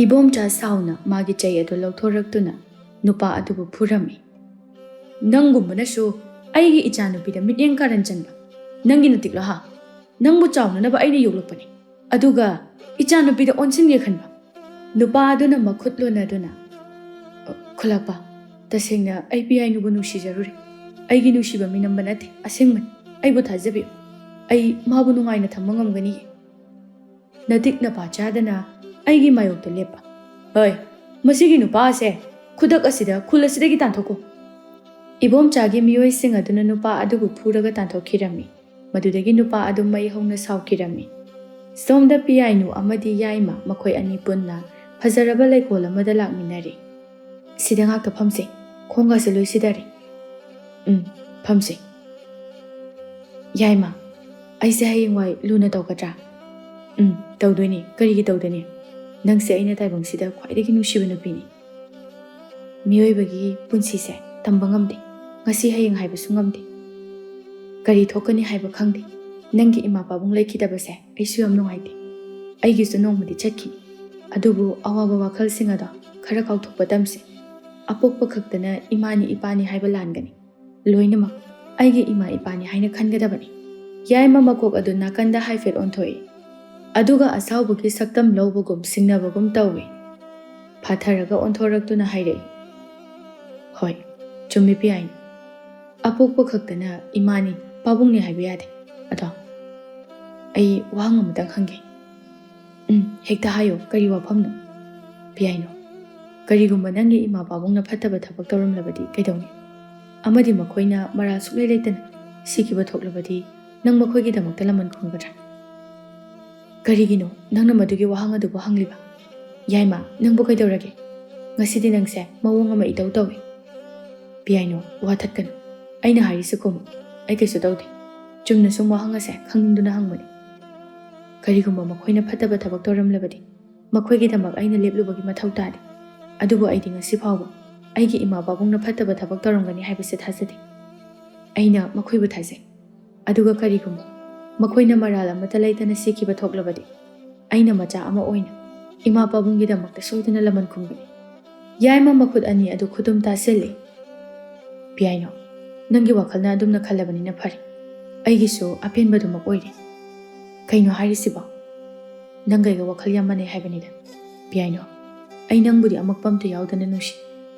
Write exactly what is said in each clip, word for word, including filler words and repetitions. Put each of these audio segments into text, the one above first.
ꯏꯕꯣꯝꯆꯥ ꯁꯥꯎꯅ ꯃꯥꯒꯤ ꯆꯩ ꯑꯗꯨ ꯂꯧꯊꯣꯔꯛꯇꯨꯅ ꯅꯨꯄꯥ ꯑꯗꯨꯕꯨ ꯐꯨꯔꯝꯃꯤ꯫ "ꯅꯪꯒꯨꯝꯕꯅꯁꯨ ꯑꯩꯒꯤ ꯏꯆꯥꯅꯨꯄꯤꯗ ꯃꯤꯠꯌꯦꯡ ꯀꯥꯔꯟ ꯆꯟꯕ? ꯅꯪꯒꯤ ꯅꯇꯤꯛꯂꯣ ꯍꯥ? ꯅꯪꯕꯨ ꯆꯥꯎꯅꯅꯕ ꯑꯩꯅ ꯌꯣꯛꯂꯛꯄꯅꯤ, ꯑꯗꯨꯒ ꯏꯆꯥꯅꯨꯄꯤꯗ ꯑꯣꯟꯁꯤꯟꯒꯦ ꯈꯟꯕ?" ꯅꯨꯄꯥ ꯑꯗꯨꯅ ꯃꯈꯨꯠ ꯂꯣꯟꯅꯗꯨꯅ, "ꯑ, ꯈꯨꯂꯥꯛꯄ, ꯇꯁꯦꯡꯅ ꯑꯩ ꯄꯤꯌꯥꯏꯅꯨꯕꯨ ꯅꯨꯡꯁꯤꯖꯔꯨꯔꯦ꯫ ꯑꯩꯒꯤ ꯅꯨꯡꯁꯤꯕ ꯃꯤꯅꯝꯕ ꯅꯠꯇꯦ, ꯑꯁꯦꯡꯕꯅꯤ꯫ ꯑꯩꯕꯨ ꯊꯥꯖꯕꯤꯌꯨ꯫ ꯑꯩ ꯃꯥꯕꯨ ꯅꯨꯡꯉꯥꯏꯅ ꯊꯝꯕ ꯉꯝꯒꯅꯤꯌꯦ꯫ ꯅꯇꯤꯛ ꯅꯄꯥ ꯆꯥꯗꯅ ꯑꯩꯒꯤ ꯃꯥꯌꯣꯛꯇ ꯂꯦꯞꯄ꯫ ꯍꯣꯏ, ꯃꯁꯤꯒꯤ ꯅꯨꯄꯥ ꯑꯁꯦ ꯈꯨꯗꯛ ꯑꯁꯤꯗ ꯈꯨꯜ ꯑꯁꯤꯗꯒꯤ ꯇꯥꯟꯊꯣꯛꯀꯣ!" ꯏꯕꯣꯝꯆꯥꯒꯤ ꯃꯤꯑꯣꯏꯁꯤꯡ ꯑꯗꯨꯅ ꯅꯨꯄꯥ ꯑꯗꯨꯕꯨ ꯐꯨꯔꯒ ꯇꯥꯟꯊꯣꯛꯈꯤꯔꯝꯃꯤ꯫ ꯃꯗꯨꯗꯒꯤ ꯅꯨꯄꯥ ꯑꯗꯨ ꯃꯩ ꯍꯧꯅ ꯁꯥꯎꯈꯤꯔꯝꯃꯤ꯫ ꯁꯣꯝꯗ ꯄꯤꯌꯥꯏꯅꯨ ꯑꯃꯗꯤ ꯌꯥꯏꯃ ꯃꯈꯣꯏ ꯑꯅꯤ ꯄꯨꯟꯅ ꯐꯖꯔꯕ ꯂꯩꯀꯣꯜ ꯑꯃꯗ ꯂꯥꯛꯃꯤꯟꯅꯔꯤ꯫ "ꯁꯤꯗ ꯉꯥꯛꯇ ꯐꯝꯁꯦ, ꯈꯣꯡꯒꯥꯁꯦ ꯂꯣꯏ ꯁꯤꯗꯔꯦ꯫ ꯎꯝ, ꯐꯝꯁꯦ꯫ ꯌꯥꯏꯃ, ꯑꯩꯁꯦ ꯍꯌꯦꯡꯋꯥꯏ ꯂꯨꯅ ꯇꯧꯒꯗ꯭ꯔꯥ?" "ꯎꯝ, ꯇꯧꯗꯣꯏꯅꯦ꯫ ꯀꯔꯤꯒꯤ ꯇꯧꯗꯣꯏꯅꯦ? ꯅꯪꯁꯦ ꯑꯩꯅ ꯇꯥꯏꯕꯪꯁꯤꯗ ꯈ꯭ꯋꯥꯏꯗꯒꯤ ꯅꯨꯡꯁꯤꯕ ꯅꯨꯄꯤꯅꯤ꯫ ꯃꯤꯑꯣꯏꯕꯒꯤ ꯄꯨꯟꯁꯤꯁꯦ ꯇꯝꯕ ꯉꯝꯗꯦ꯫ ꯉꯁꯤ ꯍꯌꯦꯡ ꯍꯥꯏꯕꯁꯨ ꯉꯝꯗꯦ꯫ ꯀꯔꯤ ꯊꯣꯛꯀꯅꯤ ꯍꯥꯏꯕ ꯈꯪꯗꯦ꯫ ꯅꯪꯒꯤ ꯏꯃꯥ ꯄꯥꯕꯨꯡ ꯂꯩꯈꯤꯗꯕꯁꯦ ꯑꯩꯁꯨ ꯌꯥꯝ ꯅꯨꯡꯉꯥꯏꯇꯦ꯫ ꯑꯩꯒꯤꯁꯨ ꯅꯣꯡꯃꯗꯤ ꯆꯠꯈꯤꯅꯤ꯫ ꯑꯗꯨꯕꯨ ꯑꯋꯥꯕ ꯋꯥꯈꯜꯁꯤꯡ ꯑꯗꯣ ꯈꯔ ꯀꯥꯎꯊꯣꯛꯄ ꯇꯝꯁꯦ꯫ ꯑꯄꯣꯛꯄ ꯈꯛꯇꯅ ꯏꯃꯥꯅꯤ ꯏꯄꯥꯅꯤ ꯍꯥꯏꯕ ꯂꯥꯟꯒꯅꯤ꯫ ꯂꯣꯏꯅꯃꯛ ꯑꯩꯒꯤ ꯏꯃꯥ ꯏꯄꯥꯅꯤ ꯍꯥꯏꯅ ꯈꯟꯒꯗꯕꯅꯤ꯫" ꯌꯥꯏꯃ ꯃꯀꯣꯛ ꯑꯗꯨ ꯅꯥꯀꯟꯗ ꯍꯥꯏꯐꯦꯠ ꯑꯣꯟꯊꯣꯛꯏ꯫ ꯑꯗꯨꯒ ꯑꯁꯥꯎꯕꯒꯤ ꯁꯛꯇꯝ ꯂꯧꯕꯒꯨꯝ ꯁꯤꯡꯅꯕꯒꯨꯝ ꯇꯧꯏ꯫ ꯐꯥꯊꯔꯒ ꯑꯣꯟꯊꯣꯔꯛꯇꯨꯅ ꯍꯥꯏꯔꯛꯏ, "ꯍꯣꯏ, ꯆꯨꯝꯃꯤ ꯄꯤꯌꯥꯏꯅꯨ꯫ ꯑꯄꯣꯛꯄ ꯈꯛꯇꯅ ꯏꯃꯥꯅꯤ, ꯄꯥꯕꯨꯡꯅꯤ ꯍꯥꯏꯕ ꯌꯥꯗꯦ꯫ ꯑꯗꯣ ꯑꯩ ꯋꯥꯍꯪ ꯑꯃꯇꯪ ꯍꯪꯒꯦ꯫" "ꯎꯝ, ꯍꯦꯛꯇ ꯍꯥꯏꯌꯣ, ꯀꯔꯤ ꯋꯥꯐꯝꯅꯣ?" "ꯄꯤꯌꯥꯏꯅꯨ, ꯀꯔꯤꯒꯨꯝꯕ ꯅꯪꯒꯤ ꯏꯃꯥ ꯄꯥꯕꯨꯡꯅ ꯐꯠꯇꯕ ꯊꯕꯛ ꯇꯧꯔꯝꯂꯕꯗꯤ ꯀꯩꯗꯧꯅꯤ? ꯑꯃꯗꯤ ꯃꯈꯣꯏꯅ ꯃꯔꯥꯜ ꯁꯨꯛꯂꯩ ꯂꯩꯇꯅ ꯁꯤꯈꯤꯕ ꯊꯣꯛꯂꯕꯗꯤ ꯅꯪ ꯃꯈꯣꯏꯒꯤꯗꯃꯛꯇ ꯂꯃꯟ ꯈꯨꯝꯒꯗ꯭ꯔꯥ?" "ꯀꯔꯤꯒꯤꯅꯣ ꯅꯪꯅ ꯃꯗꯨꯒꯤ ꯋꯥꯍꯪ ꯑꯗꯨꯕꯨ ꯍꯪꯂꯤꯕ? ꯌꯥꯏꯃ, ꯅꯪꯕꯨ ꯀꯩꯗꯧꯔꯒꯦ? ꯉꯁꯤꯗꯤ ꯅꯪꯁꯦ ꯃꯑꯣꯡ ꯑꯃ ꯏꯇꯧ ꯇꯧꯏ꯫" "ꯄꯤꯌꯥꯏꯅꯨ, ꯋꯥ ꯊꯠꯀꯅꯨ꯫ ꯑꯩꯅ ꯍꯥꯏꯔꯤꯁꯦ ꯈꯨꯝꯃꯨ꯫ ꯑꯩ ꯀꯩꯁꯨ ꯇꯧꯗꯦ꯫ ꯆꯨꯝꯅ ꯁꯨꯝ ꯋꯥꯍꯪ ꯑꯁꯦ ꯈꯪꯅꯤꯡꯗꯨꯅ ꯍꯪꯕꯅꯤ꯫ ꯀꯔꯤꯒꯨꯝꯕ ꯃꯈꯣꯏꯅ ꯐꯠꯇꯕ ꯊꯕꯛ ꯇꯧꯔꯝꯂꯕꯗꯤ ꯃꯈꯣꯏꯒꯤꯗꯃꯛ ꯑꯩꯅ ꯂꯦꯞꯂꯨꯕꯒꯤ ꯃꯊꯧ ꯇꯥꯗꯦ꯫ ꯑꯗꯨꯕꯨ ꯑꯩꯗꯤ ꯉꯁꯤ ꯐꯥꯎꯕ ꯑꯩꯒꯤ ꯏꯃꯥ ꯄꯥꯕꯨꯡꯅ ꯐꯠꯇꯕ ꯊꯕꯛ ꯇꯧꯔꯝꯒꯅꯤ ꯍꯥꯏꯕꯁꯦ ꯊꯥꯖꯗꯦ꯫ ꯑꯩꯅ ꯃꯈꯣꯏꯕꯨ ꯊꯥꯖꯩ꯫ ꯑꯗꯨꯒ ꯀꯔꯤꯒꯨꯝꯕ ꯃꯈꯣꯏꯅ ꯃꯔꯥꯜ ꯑꯃꯠꯇ ꯂꯩꯇꯅ ꯁꯤꯈꯤꯕ ꯊꯣꯛꯂꯕꯗꯤ ꯑꯩꯅ ꯃꯆꯥ ꯑꯃ ꯑꯣꯏꯅ ꯏꯃꯥ ꯄꯥꯕꯨꯡꯒꯤꯗꯃꯛꯇ ꯁꯣꯏꯗꯅ ꯂꯃꯟ ꯈꯨꯝꯒꯅꯤ꯫ ꯌꯥꯏꯃ ꯃꯈꯨꯠ ꯑꯅꯤ ꯑꯗꯨ ꯈꯨꯗꯨꯝ ꯇꯥꯁꯤꯜꯂꯤ꯫ "ꯄꯤꯌꯥꯏꯅꯣ, ꯅꯪꯒꯤ ꯋꯥꯈꯜꯅ ꯑꯗꯨꯝꯅ ꯈꯜꯂꯕꯅꯤꯅ ꯐꯔꯦ꯫ ꯑꯩꯒꯤꯁꯨ ꯑꯄꯦꯟꯕꯗꯨꯃꯛ ꯑꯣꯏꯔꯦ꯫" "ꯀꯩꯅꯣ ꯍꯥꯏꯔꯤꯁꯤꯕꯣ? ꯅꯪꯒ ꯑꯩꯒ ꯋꯥꯈꯜ ꯌꯥꯝ ꯃꯥꯟꯅꯩ ꯍꯥꯏꯕꯅꯤꯗ꯫ ꯄꯤꯌꯥꯏꯅꯣ, ꯑꯩ ꯅꯪꯕꯨꯗꯤ ꯑꯃꯛꯄ ꯑꯝꯇ ꯌꯥꯎꯗꯅ ꯅꯨꯡꯁꯤ꯫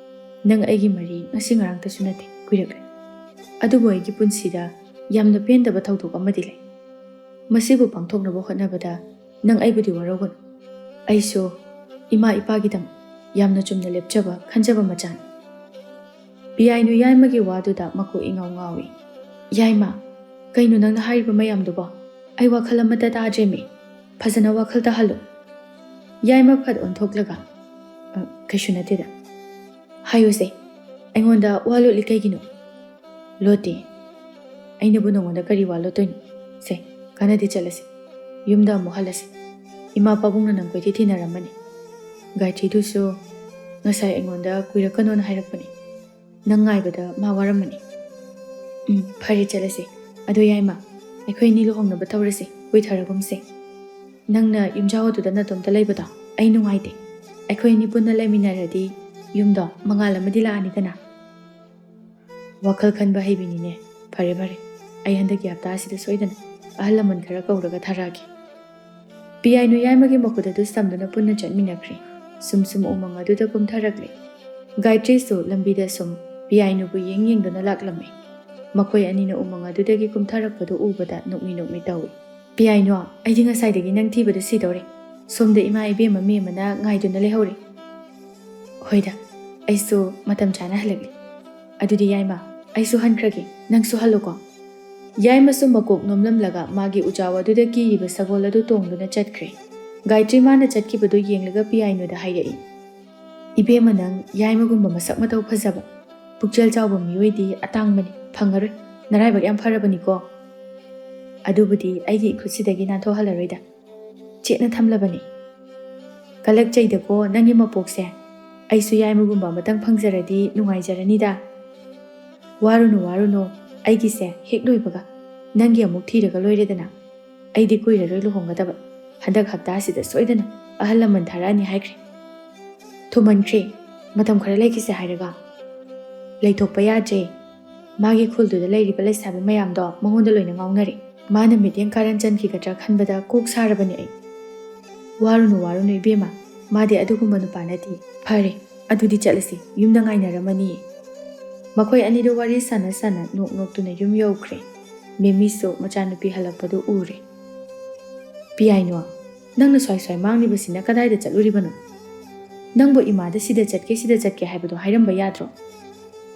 ꯅꯪ ꯑꯩꯒꯤ ꯃꯔꯤ ꯉꯁꯤ ꯉꯔꯥꯡꯇꯁꯨ ꯅꯠꯇꯦ, ꯀꯨꯏꯔꯛꯂꯦ꯫ ꯑꯗꯨꯕꯨ ꯑꯩꯒꯤ ꯄꯨꯟꯁꯤꯗ ꯌꯥꯝꯅ ꯄꯦꯟꯗꯕ ꯊꯧꯗꯣꯛ ꯑꯃꯗꯤ ꯂꯩ꯫ ꯃꯁꯤꯕꯨ ꯄꯥꯡꯊꯣꯛꯅꯕ ꯍꯣꯠꯅꯕꯗ ꯅꯪ ꯑꯩꯕꯨꯗꯤ ꯋꯥꯔꯧꯒꯅꯨ꯫ ꯑꯩꯁꯨ ꯏꯃꯥ ꯏꯄꯥꯒꯤꯗꯃꯛ ꯌꯥꯝꯅ ꯆꯨꯝꯅ ꯂꯦꯞꯆꯕ, ꯈꯟꯖꯕ ꯃꯆꯥꯅꯤ꯫" ꯄꯤꯌꯥꯏꯅꯨ ꯌꯥꯏꯃꯒꯤ ꯋꯥꯗꯨꯗ ꯃꯀꯣꯛ ꯏꯉꯥꯎ ꯉꯥꯎꯏ꯫ "ꯌꯥꯏꯃ, ꯀꯩꯅꯣ ꯅꯪꯅ ꯍꯥꯏꯔꯤꯕ ꯃꯌꯥꯝꯗꯨꯕꯣ? ꯑꯩ ꯋꯥꯈꯜ ꯑꯃꯠꯇ ꯇꯥꯗ꯭ꯔꯦꯃꯤ꯫ ꯐꯖꯅ ꯋꯥꯈꯜ ꯇꯥꯍꯜꯂꯨ꯫" ꯌꯥꯏꯃ ꯐꯠ ꯑꯣꯟꯊꯣꯛꯂꯒ, "ꯑ, ꯀꯩꯁꯨ ꯅꯠꯇꯦꯗ꯫ ꯍꯥꯏꯌꯨꯁꯦ, ꯑꯩꯉꯣꯟꯗ ꯋꯥ ꯂꯣꯠꯂꯤ ꯀꯩꯒꯤꯅꯣ?" "ꯂꯣꯠꯇꯦ꯫ ꯑꯩꯅꯕꯨ ꯅꯉꯣꯟꯗ ꯀꯔꯤ ꯋꯥ ꯂꯣꯠꯇꯣꯏꯅꯣ? ꯁꯦ, ꯀꯥꯟꯅꯗꯦ, ꯆꯠꯂꯁꯤ꯫ ꯌꯨꯝꯗ ꯑꯃꯨꯛ ꯍꯜꯂꯁꯤ꯫ ꯏꯃꯥ ꯄꯥꯕꯨꯡꯅ ꯅꯪ ꯀꯣꯏꯊꯤ ꯊꯤꯅꯔꯝꯃꯅꯤ꯫ ꯒꯥꯏꯇ꯭ꯔꯤꯗꯨꯁꯨ ꯉꯁꯥꯏ ꯑꯩꯉꯣꯟꯗ ꯀꯨꯏꯔꯛꯀꯅꯣꯅ ꯍꯥꯏꯔꯛꯄꯅꯤ꯫ ꯅꯪ ꯉꯥꯏꯕꯗ ꯃꯥ ꯋꯥꯔꯝꯃꯅꯤ꯫" "ꯎꯝ, ꯐꯔꯦ, ꯆꯠꯂꯁꯤ꯫ ꯑꯗꯣ ꯌꯥꯏꯃ, ꯑꯩꯈꯣꯏ ꯑꯅꯤ ꯂꯨꯍꯣꯡꯅꯕ ꯇꯧꯔꯁꯤ, ꯀꯨꯏꯊꯔꯒꯨꯝꯁꯦ꯫ ꯅꯪꯅ ꯌꯨꯝꯖꯥꯎ ꯑꯗꯨꯗ ꯅꯇꯣꯝꯇ ꯂꯩꯕꯗꯣ ꯑꯩ ꯅꯨꯡꯉꯥꯏꯇꯦ꯫ ꯑꯩꯈꯣꯏ ꯑꯅꯤ ꯄꯨꯟꯅ ꯂꯩꯃꯤꯟꯅꯔꯗꯤ ꯌꯨꯝꯗꯣ ꯃꯉꯥꯜ ꯑꯃꯗꯤ ꯂꯥꯛꯑꯅꯤꯗꯅ꯫" "ꯋꯥꯈꯜ ꯈꯟꯕ ꯍꯩꯕꯤꯅꯤꯅꯦ꯫ ꯐꯔꯦ, ꯐꯔꯦ, ꯑꯩ ꯍꯟꯗꯛꯀꯤ ꯍꯞꯇꯥ ꯑꯁꯤꯗ ꯁꯣꯏꯗꯅ ꯑꯍꯜ ꯂꯃꯟ ꯈꯔ ꯀꯧꯔꯒ ꯊꯥꯔꯛꯑꯒꯦ꯫" ꯄꯤꯌꯥꯏꯅꯨ ꯌꯥꯏꯃꯒꯤ ꯃꯈꯨꯠ ꯑꯗꯨ ꯁꯝꯗꯨꯅ ꯄꯨꯟꯅ ꯆꯠꯃꯤꯟꯅꯈ꯭ꯔꯦ꯫ ꯁꯨꯝ ꯁꯨꯝ ꯎꯃꯪ ꯑꯗꯨꯗ ꯀꯨꯝꯊꯔꯛꯂꯦ꯫ ꯒꯥꯌꯇ꯭ꯔꯤꯁꯨ ꯂꯝꯕꯤꯗ ꯁꯨꯝ ꯄꯤꯌꯥꯏꯅꯨꯕꯨ ꯌꯦꯡ ꯌꯦꯡꯗꯨꯅ ꯂꯥꯛꯂꯝꯃꯤ꯫ ꯃꯈꯣꯏ ꯑꯅꯤꯅ ꯎꯃꯪ ꯑꯗꯨꯗꯒꯤ ꯀꯨꯝꯊꯔꯛꯄꯗꯨ ꯎꯕꯗ ꯅꯣꯛꯃꯤ ꯅꯣꯛꯃꯤ ꯇꯧꯏ꯫ "ꯄꯤꯌꯥꯏꯅꯨ, ꯑꯩꯗꯤ ꯉꯁꯥꯏꯗꯒꯤ ꯅꯪ ꯊꯤꯕꯗ ꯁꯤꯗꯧꯔꯦ꯫ ꯁꯣꯝꯗ ꯏꯃꯥ ꯏꯕꯦꯝꯃ ꯃꯦꯝꯃꯅ ꯉꯥꯏꯗꯨꯅ ꯂꯩꯍꯧꯔꯦ꯫" "ꯍꯣꯏꯗ, ꯑꯩꯁꯨ ꯃꯇꯝ ꯆꯥꯅ ꯍꯜꯂꯛꯂꯦ꯫ ꯑꯗꯨꯗꯤ ꯌꯥꯏꯃ, ꯑꯩꯁꯨ ꯍꯟꯈ꯭ꯔꯒꯦ, ꯅꯪꯁꯨ ꯍꯜꯂꯨꯀꯣ꯫" ꯌꯥꯏꯃꯁꯨ ꯃꯀꯣꯛ ꯅꯣꯝꯂꯝꯂꯒ ꯃꯥꯒꯤ ꯎꯖꯥꯎ ꯑꯗꯨꯗ ꯀꯤꯔꯤꯕ ꯁꯒꯣꯜ ꯑꯗꯨ ꯇꯣꯡꯗꯨꯅ ꯆꯠꯈ꯭ꯔꯦ꯫ ꯒꯥꯌꯇ꯭ꯔꯤ ꯃꯥꯅ ꯆꯠꯈꯤꯕꯗꯨ ꯌꯦꯡꯂꯒ ꯄꯤꯌꯥꯏꯅꯨꯗ ꯍꯥꯏꯔꯛꯏ, "ꯏꯕꯦꯝꯃ, ꯅꯪ ꯌꯥꯏꯃꯒꯨꯝꯕ ꯃꯁꯛ ꯃꯇꯧ ꯐꯖꯕ, ꯄꯨꯛꯆꯦꯜ ꯆꯥꯎꯕ ꯃꯤꯑꯣꯏꯗꯤ ꯑꯇꯥꯡꯕꯅꯤ, ꯐꯪꯉꯔꯣꯏ꯫ ꯅꯔꯥꯏꯕꯛ ꯌꯥꯝ ꯐꯔꯕꯅꯤꯀꯣ꯫" "ꯑꯗꯨꯕꯨꯗꯤ ꯑꯩꯒꯤ ꯏꯈꯨꯠꯁꯤꯗꯒꯤ ꯅꯥꯟꯊꯣꯛꯍꯜꯂꯔꯣꯏꯗ, ꯆꯦꯠꯅ ꯊꯝꯂꯕꯅꯤ꯫" "ꯀꯂꯛꯆꯩꯗꯀꯣ ꯅꯪꯒꯤ ꯃꯄꯣꯛꯁꯦ꯫ ꯑꯩꯁꯨ ꯌꯥꯏꯃꯒꯨꯝꯕ ꯑꯃꯇꯪ ꯐꯪꯖꯔꯗꯤ ꯅꯨꯡꯉꯥꯏꯖꯔꯅꯤꯗ꯫" "ꯋꯥꯔꯨꯅꯨ, ꯋꯥꯔꯨꯅꯨ, ꯑꯩꯒꯤꯁꯦ ꯍꯦꯛ ꯂꯣꯏꯕꯒ ꯅꯪꯒꯤ ꯑꯃꯨꯛ ꯊꯤꯔꯒ ꯂꯣꯏꯔꯦꯗꯅ꯫ ꯑꯩꯗꯤ ꯀꯨꯏꯔꯔꯣꯏ ꯂꯨꯍꯣꯡꯒꯗꯕ, ꯍꯟꯗꯛ ꯍꯞꯇꯥꯁꯤꯗ ꯁꯣꯏꯗꯅ꯫ ꯑꯍꯜ ꯂꯃꯟ ꯊꯥꯔꯛꯑꯅꯤ ꯍꯥꯏꯈ꯭ꯔꯦ꯫ ꯊꯨꯃꯟꯈ꯭ꯔꯦ꯫ ꯃꯇꯝ ꯈꯔ ꯂꯩꯈꯤꯁꯦ ꯍꯥꯏꯔꯒ꯫ ꯂꯩꯊꯣꯛꯄ ꯌꯥꯗ꯭ꯔꯦ꯫ ꯃꯥꯒꯤ ꯈꯨꯜꯗꯨꯗ ꯂꯩꯔꯤꯕ ꯂꯩꯁꯥꯕꯤ ꯃꯌꯥꯝꯗꯣ ꯃꯉꯣꯟꯗ ꯂꯣꯏꯅ ꯉꯥꯎꯅꯔꯦ꯫ ꯃꯥꯅ ꯃꯤꯠꯌꯦꯡ ꯀꯥꯔꯟ ꯆꯟꯈꯤꯒꯗ꯭ꯔꯥ ꯈꯟꯕꯗ ꯀꯣꯛ ꯁꯥꯔꯕꯅꯦ ꯑꯩ꯫ ꯋꯥꯔꯨꯅꯨ, ꯋꯥꯔꯨꯅꯨ ꯏꯕꯦꯝꯃ, ꯃꯥꯗꯤ ꯑꯗꯨꯒꯨꯝꯕ ꯅꯨꯄꯥ ꯅꯠꯇꯦ꯫ ꯐꯔꯦ, ꯑꯗꯨꯗꯤ ꯆꯠꯂꯁꯤ, ꯌꯨꯝꯗ ꯉꯥꯏꯅꯔꯝꯃꯅꯤ꯫ ꯃꯈꯣꯏ ꯑꯅꯤꯗꯨ ꯋꯥꯔꯤ ꯁꯥꯟꯅ ꯁꯥꯟꯅ ꯅꯣꯛ ꯅꯣꯛꯇꯨꯅ ꯌꯨꯝ ꯌꯧꯈ꯭ꯔꯦ꯫ ꯃꯦꯃꯤꯁꯨ ꯃꯆꯥꯅꯨꯄꯤ ꯍꯜꯂꯛꯄꯗꯨ ꯎꯔꯦ꯫ "ꯄꯤꯌꯥꯏꯅꯣ, ꯅꯪꯅ ꯁ꯭ꯋꯥꯏ ꯁ꯭ꯋꯥꯏ ꯃꯥꯡꯂꯤꯕꯁꯤꯅ ꯀꯗꯥꯏꯗ ꯆꯠꯂꯨꯔꯤꯕꯅꯣ? ꯅꯪꯕꯨ ꯏꯃꯥꯗ ꯁꯤꯗ ꯆꯠꯀꯦ, ꯁꯤꯗ ꯆꯠꯀꯦ ꯍꯥꯏꯕꯗꯣ ꯍꯥꯏꯔꯝꯕ ꯌꯥꯗ꯭ꯔꯣ?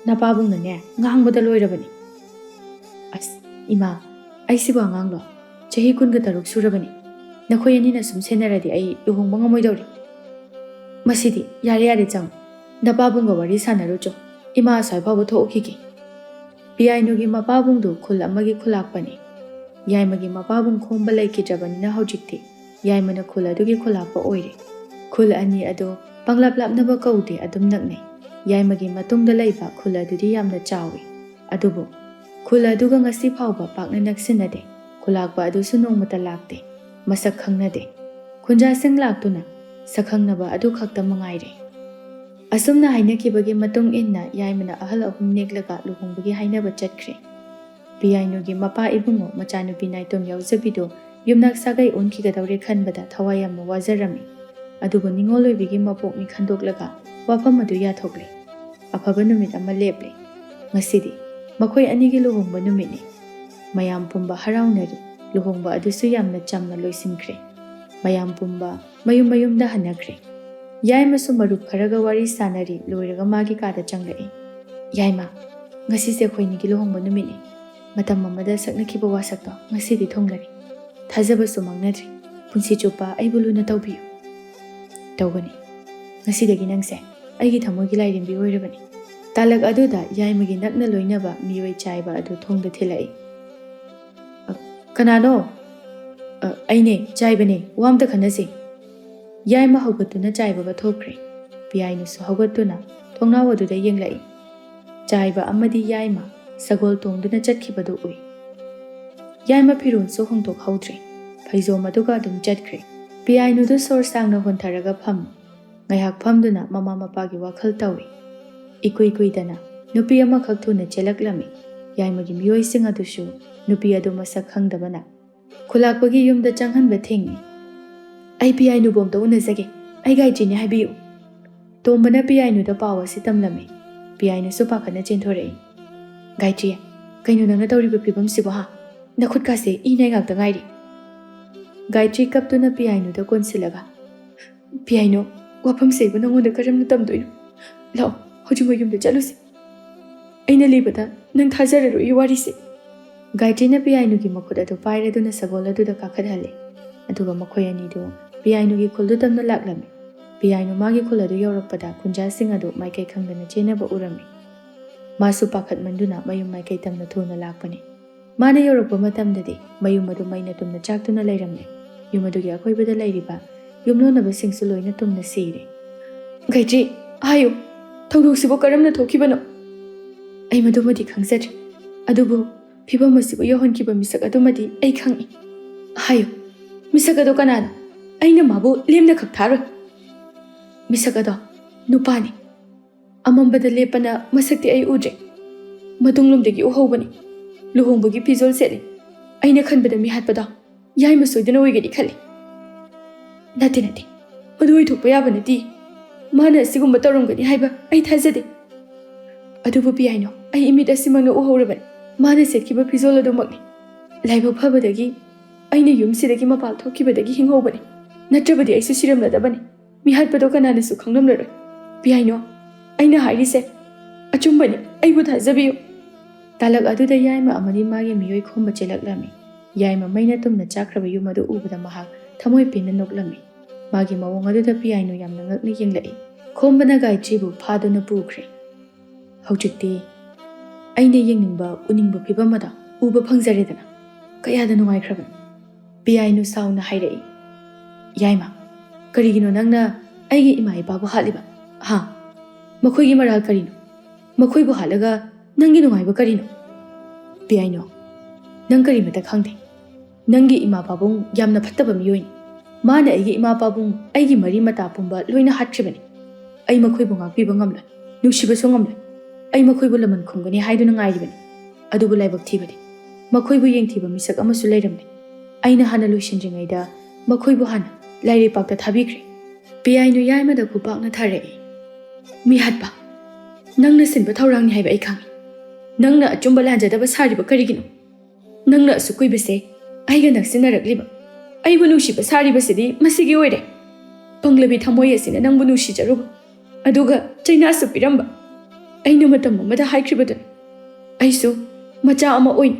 ꯅꯄꯥꯕꯨꯡꯅꯅꯦ ꯉꯥꯡꯕꯗ ꯂꯣꯏꯔꯕꯅꯤ꯫" "ꯑꯁ, ꯏꯃꯥ, ꯑꯩꯁꯤꯕꯨ ꯑꯉꯥꯡꯂꯣ? ꯆꯍꯤ ꯀꯨꯟꯒ ꯇꯔꯨꯛ ꯁꯨꯔꯕꯅꯤ꯫ ꯅꯈꯣꯏ ꯑꯅꯤꯅ ꯁꯨꯝ ꯁꯦꯟꯅꯔꯗꯤ ꯑꯩ ꯂꯨꯍꯣꯡꯕ ꯉꯝꯃꯣꯏꯗꯧꯔꯤ꯫ ꯃꯁꯤꯗꯤ ꯌꯥꯔꯦ, ꯌꯥꯔꯦ, ꯆꯪꯉꯨ꯫ ꯅꯄꯥꯕꯨꯡꯒ ꯋꯥꯔꯤ ꯁꯥꯟꯅꯔꯨꯆꯣ꯫ ꯏꯃꯥ ꯑꯁ꯭ꯋꯥꯏ ꯐꯥꯎꯕ ꯊꯣꯛꯎꯈꯤꯒꯦ꯫" ꯄꯤꯌꯥꯏꯅꯨꯒꯤ ꯃꯄꯥꯕꯨꯡꯗꯨ ꯈꯨꯜ ꯑꯃꯒꯤ ꯈꯨꯂꯥꯛꯄꯅꯤ꯫ ꯌꯥꯏꯃꯒꯤ ꯃꯄꯥꯕꯨꯡ ꯈꯣꯝꯕ ꯂꯩꯈꯤꯗ꯭ꯔꯕꯅꯤꯅ ꯍꯧꯖꯤꯛꯇꯤ ꯌꯥꯏꯃꯅ ꯈꯨꯜ ꯑꯗꯨꯒꯤ ꯈꯨꯂꯥꯛꯄ ꯑꯣꯏꯔꯦ꯫ ꯈꯨꯜ ꯑꯅꯤ ꯑꯗꯨ ꯄꯪꯂꯥꯞ ꯂꯥꯞꯅꯕ ꯀꯧꯗꯦ, ꯑꯗꯨꯝ ꯅꯛꯅꯩ꯫ ꯌꯥꯏꯃꯒꯤ ꯃꯇꯨꯡꯗ ꯂꯩꯕ ꯈꯨꯜ ꯑꯗꯨꯗꯤ ꯌꯥꯝꯅ ꯆꯥꯎꯏ꯫ ꯑꯗꯨꯕꯨ ꯈꯨꯜ ꯑꯗꯨꯒ ꯉꯁꯤ ꯐꯥꯎꯕ ꯄꯥꯛꯅ ꯅꯛꯁꯤꯟꯅꯗꯦ꯫ ꯈꯨꯂꯥꯛꯄ ꯑꯗꯨꯁꯨ ꯅꯣꯡꯃꯇ ꯂꯥꯛꯇꯦ꯫ ꯃꯁꯛ ꯈꯪꯅꯗꯦ꯫ ꯈꯨꯟꯖꯥꯁꯤꯡ ꯂꯥꯛꯇꯨꯅ ꯁꯛꯈꯪꯅꯕ ꯑꯗꯨ ꯈꯛꯇ ꯃꯉꯥꯏꯔꯦ꯫ ꯑꯁꯨꯝꯅ ꯍꯥꯏꯅꯈꯤꯕꯒꯤ ꯃꯇꯨꯡ ꯏꯟꯅ ꯌꯥꯏꯃꯅ ꯑꯍꯜ ꯑꯍꯨꯝ ꯅꯦꯛꯂꯒ ꯂꯨꯍꯣꯡꯕꯒꯤ ꯍꯥꯏꯅꯕ ꯆꯠꯈ꯭ꯔꯦ꯫ ꯄꯤꯌꯥꯏꯅꯨꯒꯤ ꯃꯄꯥ ꯏꯕꯨꯡꯉꯣ ꯃꯆꯥꯅꯨꯄꯤ ꯅꯥꯏꯇꯣꯝ ꯌꯥꯎꯖꯕꯤꯗꯨ ꯌꯨꯝꯅꯥꯛ ꯁꯥꯒꯩ ꯑꯣꯟꯈꯤꯒꯗꯧꯔꯦ ꯈꯟꯕꯗ ꯊꯋꯥꯏ ꯌꯥꯝꯅ ꯋꯥꯖꯔꯝꯃꯤ꯫ ꯑꯗꯨꯕꯨ ꯅꯤꯉꯣꯜ ꯑꯣꯏꯕꯤꯒꯤ ꯃꯄꯣꯛꯅꯤ ꯈꯟꯗꯣꯛꯂꯒ ꯋꯥꯐꯝ ꯑꯗꯨ ꯌꯥꯊꯣꯛꯂꯦ꯫ ꯑꯐꯕ ꯅꯨꯃꯤꯠ ꯑꯃ ꯂꯦꯞꯂꯦ꯫ ꯉꯁꯤꯗꯤ ꯃꯈꯣꯏ ꯑꯅꯤꯒꯤ ꯂꯨꯍꯣꯡꯕ ꯅꯨꯃꯤꯠꯅꯤ꯫ ꯃꯌꯥꯝ ꯄꯨꯝꯕ ꯍꯔꯥꯎꯅꯔꯤ꯫ ꯂꯨꯍꯣꯡꯕ ꯑꯗꯨꯁꯨ ꯌꯥꯝꯅ ꯆꯝꯅ ꯂꯣꯏꯁꯤꯟꯈ꯭ꯔꯦ꯫ ꯃꯌꯥꯝ ꯄꯨꯝꯕ ꯃꯌꯨꯝ ꯃꯌꯨꯝꯗ ꯍꯟꯅꯈ꯭ꯔꯦ꯫ ꯌꯥꯏꯃꯁꯨ ꯃꯔꯨꯞ ꯈꯔꯒ ꯋꯥꯔꯤ ꯁꯥꯟꯅꯔꯤ ꯂꯣꯏꯔꯒ ꯃꯥꯒꯤ ꯀꯥꯗ ꯆꯪꯂꯛꯏ꯫ "ꯌꯥꯏꯃ, ꯉꯁꯤꯁꯦ ꯑꯩꯈꯣꯏꯅꯤꯒꯤ ꯂꯨꯍꯣꯡꯕ ꯅꯨꯃꯤꯠꯅꯤ꯫ ꯃꯇꯝ ꯑꯃꯗ ꯁꯛꯅꯈꯤꯕ ꯋꯥꯁꯛꯇꯣ ꯉꯁꯤꯗꯤ ꯊꯨꯡꯂꯔꯦ꯫ ꯊꯥꯖꯕꯁꯨ ꯃꯥꯡꯅꯗ꯭ꯔꯦ꯫ ꯄꯨꯟꯁꯤ ꯆꯨꯞꯄ ꯑꯩꯕꯨ ꯂꯨꯅ ꯇꯧꯕꯤꯌꯨ꯫" "ꯇꯧꯒꯅꯤ꯫ ꯉꯁꯤꯗꯒꯤ ꯅꯪꯁꯦ ꯑꯩꯒꯤ ꯊꯃꯣꯏꯒꯤ ꯂꯥꯏꯔꯦꯝꯕꯤ ꯑꯣꯏꯔꯕꯅꯤ꯫" ꯇꯥꯂꯛ ꯑꯗꯨꯗ ꯌꯥꯏꯃꯒꯤ ꯅꯛꯅ ꯂꯣꯏꯅꯕ ꯃꯤꯑꯣꯏ ꯆꯥꯏꯕ ꯑꯗꯨ ꯊꯣꯡꯗ ꯊꯤꯜꯂꯛꯏ꯫ "ꯑ, ꯀꯅꯥꯅꯣ?" "ꯑ, ꯑꯩꯅꯦ, ꯆꯥꯏꯕꯅꯦ, ꯋꯥ ꯑꯝꯇ ꯈꯟꯅꯁꯤ꯫" ꯌꯥꯏꯃ ꯍꯧꯒꯠꯇꯨꯅ ꯆꯥꯏꯕꯒ ꯊꯣꯛꯈ꯭ꯔꯦ꯫ ꯄꯤꯌꯥꯏꯅꯨꯁꯨ ꯍꯧꯒꯠꯇꯨꯅ ꯊꯣꯡꯅꯥꯎ ꯑꯗꯨꯗ ꯌꯦꯡꯂꯛꯏ꯫ ꯆꯥꯏꯕ ꯑꯃꯗꯤ ꯌꯥꯏꯃ ꯁꯒꯣꯜ ꯇꯣꯡꯗꯨꯅ ꯆꯠꯈꯤꯕꯗꯨ ꯎꯏ꯫ ꯌꯥꯏꯃ ꯐꯤꯔꯣꯜꯁꯨ ꯍꯣꯡꯗꯣꯛꯍꯧꯗ꯭ꯔꯦ꯫ ꯐꯩꯖꯣꯝ ꯑꯗꯨꯒ ꯑꯗꯨꯝ ꯆꯠꯈ꯭ꯔꯦ꯫ ꯄꯤꯌꯥꯏꯅꯨꯗꯨ ꯁꯣꯔ ꯁꯥꯡꯅ ꯍꯣꯟꯊꯔꯒ ꯐꯝꯃꯤ꯫ ꯉꯥꯏꯍꯥꯛ ꯐꯝꯗꯨꯅ ꯃꯃꯥ ꯃꯄꯥꯒꯤ ꯋꯥꯈꯜ ꯇꯧꯏ꯫ ꯏꯀꯨꯏ ꯀꯨꯏꯗꯅ ꯅꯨꯄꯤ ꯑꯃꯈꯛ ꯊꯨꯅ ꯆꯦꯜꯂꯛꯂꯝꯃꯤ꯫ ꯌꯥꯏꯃꯒꯤ ꯃꯤꯑꯣꯏꯁꯤꯡ ꯑꯗꯨꯁꯨ ꯅꯨꯄꯤ ꯑꯗꯨ ꯃꯁꯛ ꯈꯪꯗꯕꯅ ꯈꯨꯂꯥꯛꯄꯒꯤ ꯌꯨꯝꯗ ꯆꯪꯍꯟꯕ ꯊꯤꯡꯏ꯫ "ꯑꯩ ꯄꯤꯌꯥꯏꯅꯨꯕꯣꯝꯇ ꯎꯅꯖꯒꯦ, ꯑꯩ ꯒꯥꯏꯇ꯭ꯔꯤꯅꯤ ꯍꯥꯏꯕꯤꯌꯨ꯫" ꯇꯣꯝꯕꯅ ꯄꯤꯌꯥꯏꯅꯨꯗ ꯄꯥꯎ ꯑꯁꯤ ꯇꯝꯂꯝꯃꯤ꯫ ꯄꯤꯌꯥꯏꯅꯨꯁꯨ ꯄꯥꯈꯠꯅ ꯆꯦꯟꯊꯣꯔꯛꯏ꯫ "ꯒꯥꯏꯇ꯭ꯔꯤ, ꯀꯩꯅꯣ ꯅꯪꯅ ꯇꯧꯔꯤꯕ ꯐꯤꯕꯝꯁꯤꯕꯣ ꯍꯥ? ꯅꯈꯨꯠꯀꯥꯁꯦ ꯏꯅꯥꯏ ꯉꯥꯛꯇ ꯉꯥꯏꯔꯤ꯫" ꯒꯥꯏꯇ꯭ꯔꯤ ꯀꯞꯇꯨꯅ ꯄꯤꯌꯥꯏꯅꯨꯗ ꯀꯣꯟꯁꯤꯜꯂꯒ, "ꯄꯤꯌꯥꯏꯅꯨ, ꯋꯥꯐꯝꯁꯦ ꯑꯩꯕꯨ ꯅꯪꯉꯣꯟꯗ ꯀꯔꯝꯅ ꯇꯝꯗꯣꯏꯅꯣ? ꯂꯥꯛꯑꯣ, ꯍꯧꯖꯤꯛꯃꯛ ꯌꯨꯝꯗ ꯆꯠꯂꯨꯁꯤ꯫ ꯑꯩꯅ ꯂꯤꯕꯗ ꯅꯪ ꯊꯥꯖꯔꯔꯣꯏ ꯋꯥꯔꯤꯁꯦ꯫" ꯒꯥꯏꯇ꯭ꯔꯤꯅ ꯄꯤꯌꯥꯏꯅꯨꯒꯤ ꯃꯈꯨꯠ ꯑꯗꯨ ꯄꯥꯏꯔꯗꯨꯅ ꯁꯒꯣꯜ ꯑꯗꯨꯗ ꯀꯥꯈꯠꯍꯜꯂꯤ꯫ ꯑꯗꯨꯒ ꯃꯈꯣꯏ ꯑꯅꯤꯗꯨ ꯄꯤꯌꯥꯏꯅꯨꯒꯤ ꯈꯨꯜꯗꯨ ꯇꯝꯅ ꯂꯥꯛꯂꯝꯃꯤ꯫ ꯄꯤꯌꯥꯏꯅꯨ ꯃꯥꯒꯤ ꯈꯨꯜ ꯑꯗꯨ ꯌꯧꯔꯛꯄꯗ ꯈꯨꯟꯖꯥꯁꯤꯡ ꯑꯗꯨ ꯃꯥꯏꯀꯩ ꯈꯪꯗꯅ ꯆꯦꯟꯅꯕ ꯎꯔꯝꯃꯤ꯫ ꯃꯥꯁꯨ ꯄꯥꯈꯠꯃꯟꯗꯨꯅ ꯃꯌꯨꯝ ꯃꯥꯏꯀꯩ ꯇꯝꯅ ꯊꯨꯅ ꯂꯥꯛꯄꯅꯤ꯫ ꯃꯥꯅ ꯌꯧꯔꯛꯄ ꯃꯇꯝꯗꯗꯤ ꯃꯌꯨꯝ ꯑꯗꯨ ꯃꯩꯅ ꯇꯨꯝꯅ ꯆꯥꯛꯇꯨꯅ ꯂꯩꯔꯝꯂꯦ꯫ ꯌꯨꯝ ꯑꯗꯨꯒꯤ ꯑꯀꯣꯏꯕꯗ ꯂꯩꯔꯤꯕ ꯌꯨꯝꯂꯣꯟꯅꯕꯁꯤꯡꯁꯨ ꯂꯣꯏꯅ ꯇꯨꯝꯅ ꯁꯤꯔꯦ꯫ "ꯒꯥꯏꯇ꯭ꯔꯤ, ꯍꯥꯏꯌꯨ, ꯊꯧꯗꯣꯛꯁꯤꯕꯨ ꯀꯔꯝꯅ ꯊꯣꯛꯈꯤꯕꯅꯣ?" "ꯑꯩ ꯃꯗꯨꯃꯗꯤ ꯈꯪꯖꯗ꯭ꯔꯦ, ꯑꯗꯨꯕꯨ ꯐꯤꯕꯝ ꯑꯁꯤꯕꯨ ꯌꯧꯍꯟꯈꯤꯕ ꯃꯤꯁꯛ ꯑꯗꯨꯃꯗꯤ ꯑꯩ ꯈꯪꯏ꯫" "ꯍꯥꯏꯌꯨ, ꯃꯤꯁꯛ ꯑꯗꯣ ꯀꯅꯥꯅꯣ? ꯑꯩꯅ ꯃꯥꯕꯨ ꯂꯦꯝꯅ ꯈꯛ ꯊꯥꯔꯣꯏ꯫" "ꯃꯤꯁꯛ ꯑꯗꯣ ꯅꯨꯄꯥꯅꯤ꯫ ꯑꯃꯝꯕꯗ ꯂꯦꯞꯄꯅ ꯃꯁꯛꯇꯤ ꯑꯩ ꯎꯗ꯭ꯔꯦ꯫ ꯃꯇꯨꯡꯂꯣꯝꯗꯒꯤ ꯎꯍꯧꯕꯅꯤ꯫ ꯂꯨꯍꯣꯡꯕꯒꯤ ꯐꯤꯖꯣꯜ ꯁꯦꯠꯂꯤ꯫ ꯑꯩꯅ ꯈꯟꯕꯗ ꯃꯤꯍꯥꯠꯄꯗꯣ ꯌꯥꯏꯃ ꯁꯣꯏꯗꯅ ꯑꯣꯏꯒꯅꯤ ꯈꯜꯂꯤ꯫" "ꯅꯠꯇꯦ, ꯅꯠꯇꯦ꯫ ꯃꯗꯨ ꯑꯣꯏꯊꯣꯛꯄ ꯌꯥꯕ ꯅꯠꯇꯦ꯫ ꯃꯥꯅ ꯑꯁꯤꯒꯨꯝꯕ ꯇꯧꯔꯝꯒꯅꯤ ꯍꯥꯏꯕ ꯑꯩ ꯊꯥꯖꯗꯦ꯫ ꯑꯗꯨꯕꯨ ꯄꯤꯌꯥꯏꯅꯣ, ꯑꯩ ꯏꯃꯤꯠ ꯑꯁꯤꯃꯛꯅ ꯎꯍꯧꯔꯕꯅꯤ꯫ ꯃꯥꯅ ꯁꯦꯠꯈꯤꯕ ꯐꯤꯖꯣꯜ ꯑꯗꯨꯃꯛꯅꯤ꯫ ꯂꯥꯏꯕꯛ ꯐꯕꯗꯒꯤ ꯑꯩꯅ ꯌꯨꯝꯁꯤꯗꯒꯤ ꯃꯄꯥꯜ ꯊꯣꯛꯈꯤꯕꯗꯒꯤ ꯍꯤꯡꯍꯧꯕꯅꯤ꯫ ꯅꯠꯇ꯭ꯔꯕꯗꯤ ꯑꯩꯁꯨ ꯁꯤꯔꯝꯂꯗꯕꯅꯤ꯫ ꯃꯤꯍꯥꯠꯄꯗꯣ ꯀꯅꯥꯅꯁꯨ ꯈꯪꯂꯝꯂꯔꯣꯏ꯫ ꯄꯤꯌꯥꯏꯅꯣ, ꯑꯩꯅ ꯍꯥꯏꯔꯤꯁꯦ ꯑꯆꯨꯝꯕꯅꯤ꯫ ꯑꯩꯕꯨ ꯊꯥꯖꯕꯤꯌꯨ꯫" ꯇꯥꯂꯛ ꯑꯗꯨꯗ ꯌꯥꯏꯃ ꯑꯃꯗꯤ ꯃꯥꯒꯤ ꯃꯤꯑꯣꯏ ꯈꯣꯝꯕ ꯆꯦꯜꯂꯛꯂꯝꯃꯤ꯫ ꯌꯥꯏꯃ ꯃꯩꯅ ꯇꯨꯝꯅ ꯆꯥꯛꯈ꯭ꯔꯕ ꯌꯨꯝ ꯑꯗꯨ ꯎꯕꯗ ꯃꯍꯥꯛ ꯊꯃꯣꯏ ꯄꯦꯟꯅ ꯅꯣꯛꯂꯝꯃꯤ꯫ ꯃꯥꯒꯤ ꯃꯑꯣꯡ ꯑꯗꯨꯗ ꯄꯤꯌꯥꯏꯅꯨ ꯌꯥꯝꯅ ꯉꯛꯅ ꯌꯦꯡꯂꯛꯏ꯫ ꯈꯣꯝꯕꯅ ꯒꯥꯏꯇ꯭ꯔꯤꯕꯨ ꯐꯥꯗꯨꯅ ꯄꯨꯈ꯭ꯔꯦ꯫ "ꯍꯧꯖꯤꯛꯇꯤ ꯑꯩꯅ ꯌꯦꯡꯅꯤꯡꯕ, ꯎꯅꯤꯡꯕ ꯐꯤꯕꯝ ꯑꯗꯣ ꯎꯕ ꯐꯪꯖꯔꯦꯗꯅ꯫ ꯀꯌꯥꯗ ꯅꯨꯡꯉꯥꯏꯈ꯭ꯔꯕꯅꯣ?" ꯄꯤꯌꯥꯏꯅꯨ ꯁꯥꯎꯅ ꯍꯥꯏꯔꯛꯏ꯫ "ꯌꯥꯏꯃ, ꯀꯔꯤꯒꯤꯅꯣ ꯅꯪꯅ ꯑꯩꯒꯤ ꯏꯃꯥ ꯏꯄꯥꯕꯨ ꯍꯥꯠꯂꯤꯕ? ꯍꯥ? ꯃꯈꯣꯏꯒꯤ ꯃꯔꯥꯜ ꯀꯔꯤꯅꯣ? ꯃꯈꯣꯏꯕꯨ ꯍꯥꯠꯂꯒ ꯅꯪꯒꯤ ꯅꯨꯡꯉꯥꯏꯕ ꯀꯔꯤꯅꯣ?" "ꯄꯤꯌꯥꯏꯅꯨ, ꯅꯪ ꯀꯔꯤꯃꯇ ꯈꯪꯗꯦ꯫ ꯅꯪꯒꯤ ꯏꯃꯥ ꯄꯥꯕꯨꯡ ꯌꯥꯝꯅ ꯐꯠꯇꯕ ꯃꯤꯑꯣꯏꯅꯤ꯫ ꯃꯥꯅ ꯑꯩꯒꯤ ꯏꯃꯥ ꯄꯥꯕꯨꯡ, ꯑꯩꯒꯤ ꯃꯔꯤ ꯃꯇꯥ ꯄꯨꯝꯕ ꯂꯣꯏꯅ ꯍꯥꯠꯈ꯭ꯔꯤꯕꯅꯤ꯫ ꯑꯩ ꯃꯈꯣꯏꯕꯨ ꯉꯥꯛꯄꯤꯕ ꯉꯝꯂꯣꯏ, ꯅꯨꯡꯁꯤꯕꯁꯨ ꯉꯝꯂꯣꯏ꯫ ꯑꯩ ꯃꯈꯣꯏꯕꯨ ꯂꯃꯟ ꯈꯨꯝꯒꯅꯤ ꯍꯥꯏꯗꯨꯅ ꯉꯥꯏꯔꯤꯕꯅꯤ꯫ ꯑꯗꯨꯕꯨ ꯂꯥꯏꯕꯛ ꯊꯤꯕꯅꯤ, ꯃꯈꯣꯏꯕꯨ ꯌꯦꯡꯊꯤꯕ ꯃꯤꯁꯛ ꯑꯃꯁꯨ ꯂꯩꯔꯝꯂꯦ꯫ ꯑꯩꯅ ꯍꯥꯟꯅ ꯂꯣꯏꯁꯤꯟꯗ꯭ꯔꯤꯉꯩꯗ ꯃꯈꯣꯏꯕꯨ ꯍꯥꯟꯅ ꯂꯥꯏꯔꯩꯄꯥꯛꯇ ꯊꯥꯕꯤꯈ꯭ꯔꯦ꯫ ꯄꯤꯌꯥꯏꯅꯨ ꯌꯥꯏꯃꯗ ꯈꯨꯄꯥꯛꯅ ꯊꯥꯔꯛꯏ꯫ "ꯃꯤꯍꯥꯠꯄ, ꯅꯪꯅ ꯁꯤꯟꯕ ꯊꯧꯔꯥꯡꯅꯤ ꯍꯥꯏꯕ ꯑꯩ ꯈꯪꯏ꯫ ꯅꯪꯅ ꯑꯆꯨꯝꯕ ꯂꯥꯟꯖꯗꯕ ꯁꯥꯔꯤꯕ ꯀꯔꯤꯒꯤꯅꯣ? ꯅꯪꯅ ꯑꯁꯨꯛ ꯀꯨꯏꯕꯁꯦ ꯑꯩꯒ ꯅꯛꯁꯤꯟꯅꯔꯛꯂꯤꯕ, ꯑꯩꯕꯨ ꯅꯨꯡꯁꯤꯕ ꯁꯥꯔꯤꯕꯁꯤꯗꯤ ꯃꯁꯤꯒꯤ ꯑꯣꯏꯔꯦ꯫ ꯄꯪꯂꯕꯤ ꯊꯃꯣꯏ ꯑꯁꯤꯅ ꯅꯪꯕꯨ ꯅꯨꯡꯁꯤꯖꯔꯨꯕ, ꯑꯗꯨꯒ ꯆꯩꯅꯥꯁꯨ ꯄꯤꯔꯝꯕ꯫ ꯑꯩꯅ ꯃꯇꯝ ꯑꯃꯗ ꯍꯥꯏꯈ꯭ꯔꯤꯕꯗꯨꯅꯤ, ꯑꯩꯁꯨ ꯃꯆꯥ ꯑꯃ ꯑꯣꯏꯅ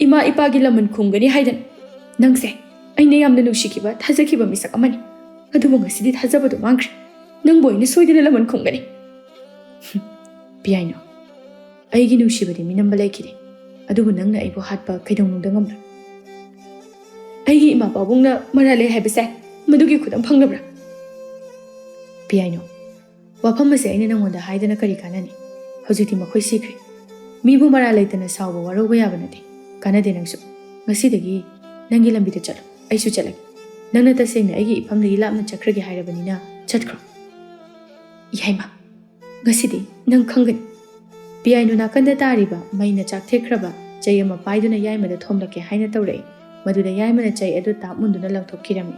ꯏꯃꯥ ꯏꯄꯥꯒꯤ ꯂꯃꯟ ꯈꯨꯝꯒꯅꯤ ꯍꯥꯏꯗꯅ꯫ ꯅꯪꯁꯦ ꯑꯩꯅ ꯌꯥꯝꯅ ꯅꯨꯡꯁꯤꯈꯤꯕ, ꯊꯥꯖꯈꯤꯕ ꯃꯤꯁꯛ ꯑꯃꯅꯤ꯫ ꯑꯗꯨꯕꯨ ꯉꯁꯤꯗꯤ ꯊꯥꯖꯕꯗꯨ ꯃꯥꯡꯈ꯭ꯔꯦ꯫ ꯅꯪꯕꯨ ꯑꯩꯅ ꯁꯣꯏꯗꯅ ꯂꯃꯟ ꯈꯨꯝꯒꯅꯤ꯫" "ꯄꯤꯌꯥꯏꯅꯨ, ꯑꯩꯒꯤ ꯅꯨꯡꯁꯤꯕꯗꯤ ꯃꯤꯅꯝꯕ ꯂꯩꯈꯤꯗꯦ, ꯑꯗꯨꯕꯨ ꯅꯪꯅ ꯑꯩꯕꯨ ꯍꯥꯠꯄ ꯀꯩꯗꯧꯅꯨꯡꯗ ꯉꯝꯂꯣꯏ꯫" "ꯑꯩꯒꯤ ꯏꯃꯥ ꯄꯥꯕꯨꯡꯅ ꯃꯔꯥꯜ ꯂꯩ ꯍꯥꯏꯕꯁꯦ ꯃꯗꯨꯒꯤ ꯈꯨꯗꯝ ꯐꯪꯂꯕ꯭ꯔꯥ?" "ꯄꯤꯌꯥꯏꯅꯨ, ꯋꯥꯐꯝ ꯑꯁꯦ ꯑꯩꯅ ꯅꯪꯉꯣꯟꯗ ꯍꯥꯏꯗꯅ ꯀꯔꯤ ꯀꯥꯟꯅꯅꯤ? ꯍꯧꯖꯤꯛꯇꯤ ꯃꯈꯣꯏ ꯁꯤꯈ꯭ꯔꯦ꯫ ꯃꯤꯕꯨ ꯃꯔꯥꯜ ꯂꯩꯇꯅ ꯁꯥꯎꯕ ꯋꯥꯔꯧꯕ ꯌꯥꯕ ꯅꯠꯇꯦ꯫ ꯀꯥꯟꯅꯗꯦ ꯅꯪꯁꯨ꯫ ꯉꯁꯤꯗꯒꯤ ꯅꯪꯒꯤ ꯂꯝꯕꯤꯗ ꯆꯠꯂꯣ, ꯑꯩꯁꯨ ꯆꯠꯂꯒꯦ꯫ ꯅꯪꯅ ꯇꯁꯦꯡꯅ ꯑꯩꯒꯤ ꯏꯐꯝꯗꯒꯤ ꯂꯥꯞꯅ ꯆꯠꯈ꯭ꯔꯒꯦ ꯍꯥꯏꯔꯕꯅꯤꯅ ꯆꯠꯈ꯭ꯔꯣ꯫" ꯏꯍꯩꯃ! "ꯉꯁꯤꯗꯤ ꯅꯪ ꯈꯪꯒꯅꯤ꯫" ꯄꯤꯌꯥꯏꯅꯨ ꯅꯥꯀꯟꯗ ꯇꯥꯔꯤꯕ ꯃꯩꯅ ꯆꯥꯛꯊꯦꯛꯈ꯭ꯔꯕ ꯆꯩ ꯑꯃ ꯄꯥꯏꯗꯨꯅ ꯌꯥꯏꯃꯗ ꯊꯣꯝꯂꯛꯀꯦ ꯍꯥꯏꯅ ꯇꯧꯔꯛꯏ꯫ ꯃꯗꯨꯗ ꯌꯥꯏꯃꯅ ꯆꯩ ꯑꯗꯨ ꯇꯥꯞ ꯃꯨꯟꯗꯨꯅ ꯂꯪꯊꯣꯛꯈꯤꯔꯝꯃꯤ꯫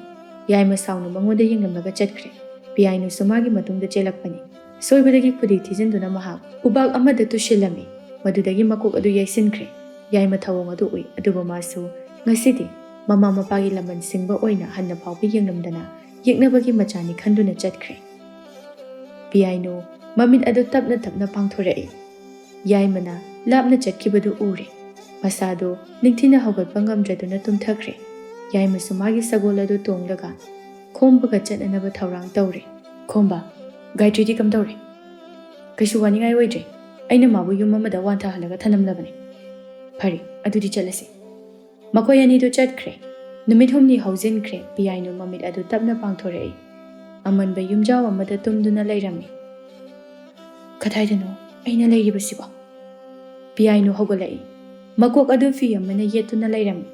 ꯌꯥꯏꯃ ꯁꯥꯎꯅ ꯃꯉꯣꯟꯗ ꯌꯦꯡꯂꯝꯂꯒ ꯆꯠꯈ꯭ꯔꯦ꯫ ꯄꯤꯌꯥꯏꯅꯨꯁꯨ ꯃꯥꯒꯤ ꯃꯇꯨꯡꯗ ꯆꯦꯜꯂꯛꯄꯅꯤ꯫ ꯁꯣꯏꯕꯗꯒꯤ ꯈꯨꯗꯤ ꯊꯤꯖꯤꯟꯗꯨꯅ ꯃꯍꯥꯛ ꯎꯕꯥꯛ ꯑꯃꯗ ꯇꯨꯁꯤꯜꯂꯝꯃꯤ꯫ ꯃꯗꯨꯗꯒꯤ ꯃꯀꯣꯛ ꯑꯗꯨ ꯌꯩꯁꯤꯟꯈ꯭ꯔꯦ꯫ ꯌꯥꯏꯃ ꯊꯧꯑꯣꯡ ꯑꯗꯨ ꯎꯏ, ꯑꯗꯨꯕꯨ ꯃꯥꯁꯨ ꯉꯁꯤꯗꯤ ꯃꯃꯥ ꯃꯄꯥꯒꯤ ꯂꯃꯟ ꯁꯤꯡꯕ ꯑꯣꯏꯅ ꯍꯟꯅ ꯐꯥꯎꯕ ꯌꯦꯡꯂꯝꯗꯅ ꯌꯦꯛꯅꯕꯒꯤ ꯃꯆꯥꯅꯤ ꯈꯟꯗꯨꯅ ꯆꯠꯈ꯭ꯔꯦ꯫ ꯄꯤꯌꯥꯏꯅꯨ ꯃꯃꯤꯠ ꯑꯗꯨ ꯇꯞꯅ ꯇꯞꯅ ꯄꯥꯡꯊꯣꯔꯛꯏ꯫ ꯌꯥꯏꯃꯅ ꯂꯥꯞꯅ ꯆꯠꯈꯤꯕꯗꯨ ꯎꯔꯦ꯫ ꯃꯁꯥꯗꯨ ꯅꯤꯡꯊꯤꯅ ꯍꯧꯒꯠꯄ ꯉꯝꯗ꯭ꯔꯗꯨꯅ ꯇꯨꯝꯊꯈ꯭ꯔꯦ꯫ ꯌꯥꯏꯃꯁꯨ ꯃꯥꯒꯤ ꯁꯒꯣꯜ ꯑꯗꯨ ꯇꯣꯡꯂꯒ ꯈꯣꯝꯕꯒ ꯆꯠꯅꯅꯕ ꯊꯧꯔꯥꯡ ꯇꯧꯔꯦ꯫ "ꯈꯣꯝꯕ, ꯒꯥꯌꯇ꯭ꯔꯤꯗꯤ ꯀꯝꯗꯧꯔꯦ?" "ꯀꯩꯁꯨ ꯋꯥꯅꯤꯡꯉꯥꯏ ꯑꯣꯏꯗ꯭ꯔꯦ꯫ ꯑꯩꯅ ꯃꯥꯕꯨ ꯌꯨꯝ ꯑꯃꯗ ꯋꯥꯟꯊꯍꯜꯂꯒ ꯊꯅꯝꯂꯕꯅꯤ꯫" "ꯐꯔꯦ, ꯑꯗꯨꯗꯤ ꯆꯠꯂꯁꯤ꯫" ꯃꯈꯣꯏ ꯑꯅꯤꯗꯨ ꯆꯠꯈ꯭ꯔꯦ꯫ ꯅꯨꯃꯤꯠ ꯍꯨꯝꯅꯤ ꯍꯧꯖꯤꯟꯈ꯭ꯔꯦ꯫ ꯄꯤꯌꯥꯏꯅꯨ ꯃꯃꯤꯠ ꯑꯗꯨ ꯇꯞꯅ ꯄꯥꯡꯊꯣꯔꯛꯏ꯫ ꯑꯃꯟꯕ ꯌꯨꯝꯖꯥꯎ ꯑꯃꯗ ꯇꯨꯝꯗꯨꯅ ꯂꯩꯔꯝꯃꯤ꯫ "ꯀꯗꯥꯏꯗꯅꯣ ꯑꯩꯅ ꯂꯩꯔꯤꯕꯁꯤꯕꯣ?" ꯄꯤꯌꯥꯏꯅꯨ ꯍꯧꯒꯠꯂꯛꯏ꯫ ꯃꯀꯣꯛ ꯑꯗꯨ ꯐꯤ ꯑꯃꯅ ꯌꯦꯠꯇꯨꯅ ꯂꯩꯔꯝꯃꯤ꯫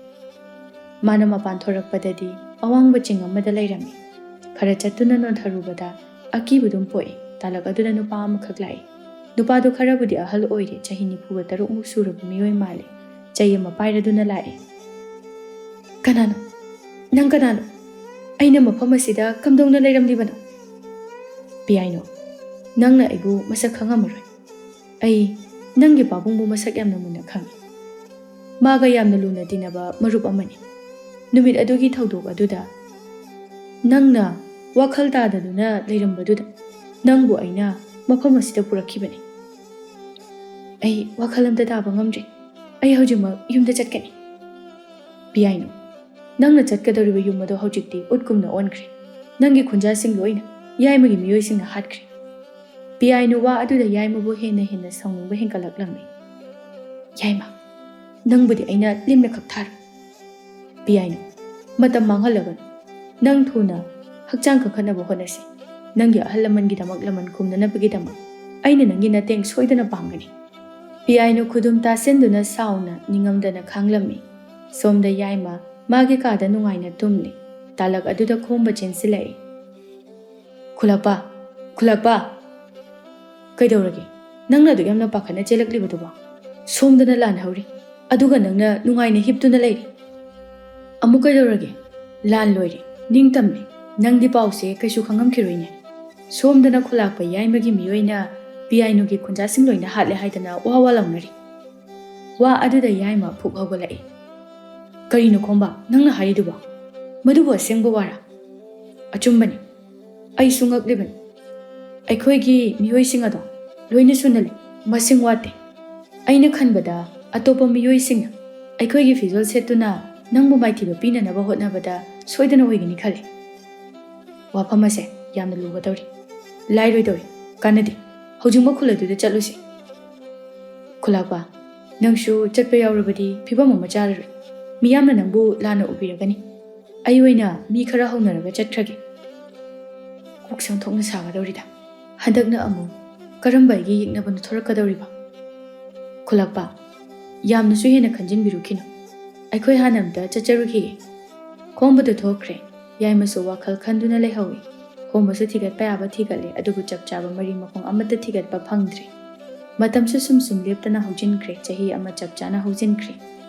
ꯃꯥꯅ ꯃꯄꯥꯟ ꯊꯣꯔꯛꯄꯗꯗꯤ ꯑꯋꯥꯡꯕ ꯆꯤꯡ ꯑꯃꯗ ꯂꯩꯔꯝꯃꯤ꯫ ꯈꯔ ꯆꯠꯇꯨꯅ ꯅꯣꯟꯊꯔꯨꯕꯗ ꯑꯀꯤꯕꯗꯨꯝ ꯄꯣꯛꯏ꯫ ꯇꯥꯂꯛ ꯑꯗꯨꯗ ꯅꯨꯄꯥ ꯑꯃꯈꯛ ꯂꯥꯛꯏ꯫ ꯅꯨꯄꯥꯗꯨ ꯈꯔꯕꯨꯗꯤ ꯑꯍꯜ ꯑꯣꯏꯔꯦ, ꯆꯍꯤ ꯅꯤꯐꯨꯒ ꯇꯔꯨꯛꯃꯨꯛ ꯁꯨꯔꯕ ꯃꯤꯑꯣꯏ ꯃꯥꯜꯂꯤ꯫ ꯆꯩ ꯑꯃ ꯄꯥꯏꯔꯗꯨꯅ ꯂꯥꯛꯏ꯫ "ꯀꯅꯥꯅꯣ? ꯅꯪ ꯀꯅꯥꯅꯣ? ꯑꯩꯅ ꯃꯐꯝ ꯑꯁꯤꯗ ꯀꯝꯗꯧꯅ ꯂꯩꯔꯝꯂꯤꯕꯅꯣ?" "ꯄꯤꯌꯥꯏꯅꯣ, ꯅꯪꯅ ꯑꯩꯕꯨ ꯃꯁꯛ ꯈꯪꯉꯝꯃꯔꯣꯏ꯫ ꯑꯩ ꯅꯪꯒꯤ ꯄꯥꯕꯨꯡꯕꯨ ꯃꯁꯛ ꯌꯥꯝꯅ ꯃꯨꯟꯅ ꯈꯪꯏ꯫ ꯃꯥꯒ ꯌꯥꯝꯅ ꯂꯨꯅ ꯇꯤꯟꯅꯕ ꯃꯔꯨꯞ ꯑꯃꯅꯤ꯫ ꯅꯨꯃꯤꯠ ꯑꯗꯨꯒꯤ ꯊꯧꯗꯣꯛ ꯑꯗꯨꯗ ꯅꯪꯅ ꯋꯥꯈꯜ ꯇꯥꯗꯗꯨꯅ ꯂꯩꯔꯝꯕꯗꯨꯗ ꯅꯪꯕꯨ ꯑꯩꯅ ꯃꯐꯝ ꯑꯁꯤꯗ ꯄꯨꯔꯛꯈꯤꯕꯅꯤ꯫ ꯑꯩ ꯋꯥꯈꯜ ꯑꯝꯇ ꯇꯥꯕ ꯉꯝꯗ꯭ꯔꯦ꯫ ꯑꯩ ꯍꯧꯖꯤꯛꯃꯛ ꯌꯨꯝꯗ ꯆꯠꯀꯅꯤ꯫" "ꯄꯤꯌꯥꯏꯅꯣ, ꯅꯪꯅ ꯆꯠꯀꯗꯧꯔꯤꯕ ꯌꯨꯝ ꯑꯗꯣ ꯍꯧꯖꯤꯛꯇꯤ ꯎꯠꯀꯨꯝꯅ ꯑꯣꯟꯈ꯭ꯔꯦ꯫ ꯅꯪꯒꯤ ꯈꯨꯟꯖꯥꯁꯤꯡ ꯂꯣꯏꯅ ꯌꯥꯏꯃꯒꯤ ꯃꯤꯑꯣꯏꯁꯤꯡꯅ ꯍꯥꯠꯈ꯭ꯔꯦ꯫" ꯄꯤꯌꯥꯏꯅꯨ ꯋꯥ ꯑꯗꯨꯗ ꯌꯥꯏꯃꯕꯨ ꯍꯦꯟꯅ ꯍꯦꯟꯅ ꯁꯥꯎꯅꯤꯡꯕ ꯍꯦꯟꯒꯠꯂꯛꯂꯝꯃꯤ꯫ "ꯌꯥꯏꯃ, ꯅꯪꯕꯨꯗꯤ ꯑꯩꯅ ꯂꯤꯝꯅ ꯀꯛꯊꯥꯔꯣꯏ꯫" "ꯄꯤꯌꯥꯏꯅꯨ, ꯃꯇꯝ ꯃꯥꯡꯍꯜꯂꯒꯅꯨ꯫ ꯅꯪ ꯊꯨꯅ ꯍꯛꯆꯥꯡ ꯀꯟꯈꯠꯅꯕ ꯍꯣꯠꯅꯁꯤ꯫ ꯅꯪꯒꯤ ꯑꯍꯜ ꯂꯃꯟꯒꯤꯗꯃꯛ ꯂꯃꯟ ꯈꯨꯝꯅꯅꯕꯒꯤꯗꯃꯛ ꯑꯩꯅ ꯅꯪꯒꯤ ꯃꯇꯦꯡ ꯁꯣꯏꯗꯅ ꯄꯥꯡꯒꯅꯤ꯫" ꯄꯤꯌꯥꯏꯅꯨ ꯈꯨꯗꯨꯝ ꯇꯥꯁꯤꯟꯗꯨꯅ ꯁꯥꯎꯅ ꯅꯤꯡꯉꯝꯗꯅ ꯈꯥꯡꯂꯝꯃꯤ꯫ ꯁꯣꯝꯗ ꯌꯥꯏꯃ ꯃꯥꯒꯤ ꯀꯥꯗ ꯅꯨꯡꯉꯥꯏꯅ ꯇꯨꯝꯂꯤ꯫ ꯇꯥꯂꯛ ꯑꯗꯨꯗ ꯈꯣꯝꯕ ꯆꯦꯟꯁꯤꯜꯂꯛꯏ꯫ "ꯈꯨꯂꯛꯄ! ꯈꯨꯂꯛꯄ!" "ꯀꯩꯗꯧꯔꯒꯦ? ꯅꯪꯅ ꯑꯗꯨꯛ ꯌꯥꯝꯅ ꯄꯥꯈꯠꯅ ꯆꯦꯜꯂꯛꯂꯤꯕꯗꯨꯕꯣ? ꯁꯣꯝꯗꯅ ꯂꯥꯟ ꯍꯧꯔꯤ, ꯑꯗꯨꯒ ꯅꯪꯅ ꯅꯨꯡꯉꯥꯏꯅ ꯍꯤꯞꯇꯨꯅ ꯂꯩꯔꯤ꯫ ꯑꯃꯨꯛ ꯀꯩꯗꯧꯔꯒꯦ? ꯂꯥꯟ ꯂꯣꯏꯔꯦ, ꯅꯤꯡꯇꯝꯃꯦ꯫ ꯅꯪꯗꯤ ꯄꯥꯎꯁꯦ ꯀꯩꯁꯨ ꯈꯪꯉꯝꯈꯤꯔꯣꯏꯅꯦ꯫ ꯁꯣꯝꯗꯅ ꯈꯨꯂꯥꯛꯄ ꯌꯥꯏꯃꯒꯤ ꯃꯤꯑꯣꯏꯅ ꯄꯤꯌꯥꯏꯅꯨꯒꯤ ꯈꯨꯟꯖꯥꯁꯤꯡ ꯂꯣꯏꯅ ꯍꯥꯠꯂꯦ ꯍꯥꯏꯗꯅ ꯋꯥ ꯋꯥ ꯂꯥꯎꯅꯔꯤ꯫" ꯋꯥ ꯑꯗꯨꯗ ꯌꯥꯏꯃ ꯐꯨꯛ ꯍꯧꯒꯠꯂꯛꯏ꯫ "ꯀꯔꯤꯅꯣ ꯈꯣꯝꯕ, ꯅꯪꯅ ꯍꯥꯏꯔꯤꯗꯨꯕꯣ? ꯃꯗꯨꯕꯨ ꯑꯁꯦꯡꯕ ꯋꯥꯔꯥ?" "ꯑꯆꯨꯝꯕꯅꯤ꯫ ꯑꯩꯁꯨ ꯉꯛꯂꯤꯕꯅꯤ꯫ ꯑꯩꯈꯣꯏꯒꯤ ꯃꯤꯑꯣꯏꯁꯤꯡ ꯑꯗꯣ ꯂꯣꯏꯅ ꯁꯨꯅ ꯂꯩ, ꯃꯁꯤꯡ ꯋꯥꯠꯇꯦ꯫ ꯑꯩꯅ ꯈꯟꯕꯗ ꯑꯇꯣꯞꯄ ꯃꯤꯑꯣꯏꯁꯤꯡꯅ ꯑꯩꯈꯣꯏꯒꯤ ꯐꯤꯖꯣꯜ ꯁꯦꯠꯇꯨꯅ ꯅꯪꯕꯨ ꯃꯥꯏꯊꯤꯕ ꯄꯤꯅꯅꯕ ꯍꯣꯠꯅꯕꯗ ꯁꯣꯏꯗꯅ ꯑꯣꯏꯒꯅꯤ ꯈꯜꯂꯤ꯫ ꯋꯥꯐꯝ ꯑꯁꯦ ꯌꯥꯝꯅ ꯂꯨꯒꯗꯧꯔꯤ, ꯂꯥꯏꯔꯣꯏꯗꯧꯔꯤ, ꯀꯥꯟꯅꯗꯦ꯫ ꯍꯧꯖꯤꯛꯃꯛ ꯈꯨꯜ ꯑꯗꯨꯗ ꯆꯠꯂꯨꯁꯤ꯫" "ꯈꯨꯂꯥꯛꯄ, ꯅꯪꯁꯨ ꯆꯠꯄ ꯌꯥꯎꯔꯕꯗꯤ ꯐꯤꯕꯝ ꯑꯃ ꯆꯥꯔꯔꯣꯏ꯫ ꯃꯤꯌꯥꯝꯅ ꯅꯪꯕꯨ ꯂꯥꯟꯅ ꯎꯕꯤꯔꯒꯅꯤ꯫ ꯑꯩ ꯑꯣꯏꯅ ꯃꯤ ꯈꯔ ꯍꯧꯅꯔꯒ ꯆꯠꯈ꯭ꯔꯒꯦ꯫" ꯀꯣꯛꯁꯦ ꯑꯣꯟꯊꯣꯛꯅ ꯁꯥꯒꯗꯧꯔꯤꯗ꯫ ꯍꯟꯗꯛꯅ ꯑꯃꯨꯛ ꯀꯔꯝꯕ ꯑꯩꯒꯤ ꯌꯦꯛꯅꯕꯅꯣ ꯊꯣꯔꯛꯀꯗꯧꯔꯤꯕ? "ꯈꯨꯂꯥꯛꯄ, ꯌꯥꯝꯅꯁꯨ ꯍꯦꯟꯅ ꯈꯟꯖꯤꯟꯕꯤꯔꯨꯈꯤꯅꯨ꯫ ꯑꯩꯈꯣꯏ ꯍꯥꯟꯅ ꯑꯝꯇ ꯆꯠꯆꯔꯨꯈꯤꯒꯦ꯫" ꯍꯣꯝꯕꯗꯨ ꯊꯣꯛꯈ꯭ꯔꯦ꯫ ꯌꯥꯏꯃꯁꯨ ꯋꯥꯈꯜ ꯈꯟꯗꯨꯅ ꯂꯩꯍꯧꯏ꯫ ꯍꯣꯝꯕꯁꯨ ꯊꯤꯒꯠꯄ ꯌꯥꯕ ꯊꯤꯒꯠꯂꯦ, ꯑꯗꯨꯕꯨ ꯆꯞ ꯆꯥꯕ ꯃꯔꯤ ꯃꯈꯣꯡ ꯑꯃꯠꯇ ꯊꯤꯒꯠꯄ ꯐꯪꯗ꯭ꯔꯦ꯫ ꯃꯇꯝꯁꯨ ꯁꯨꯝ ꯁꯨꯝ ꯂꯦꯞꯇꯅ ꯍꯧꯖꯤꯟꯈ꯭ꯔꯦ, ꯆꯍꯤ ꯑꯃ ꯆꯞ ꯆꯥꯅ ꯍꯧꯖꯤꯟꯈ꯭ꯔꯦ꯫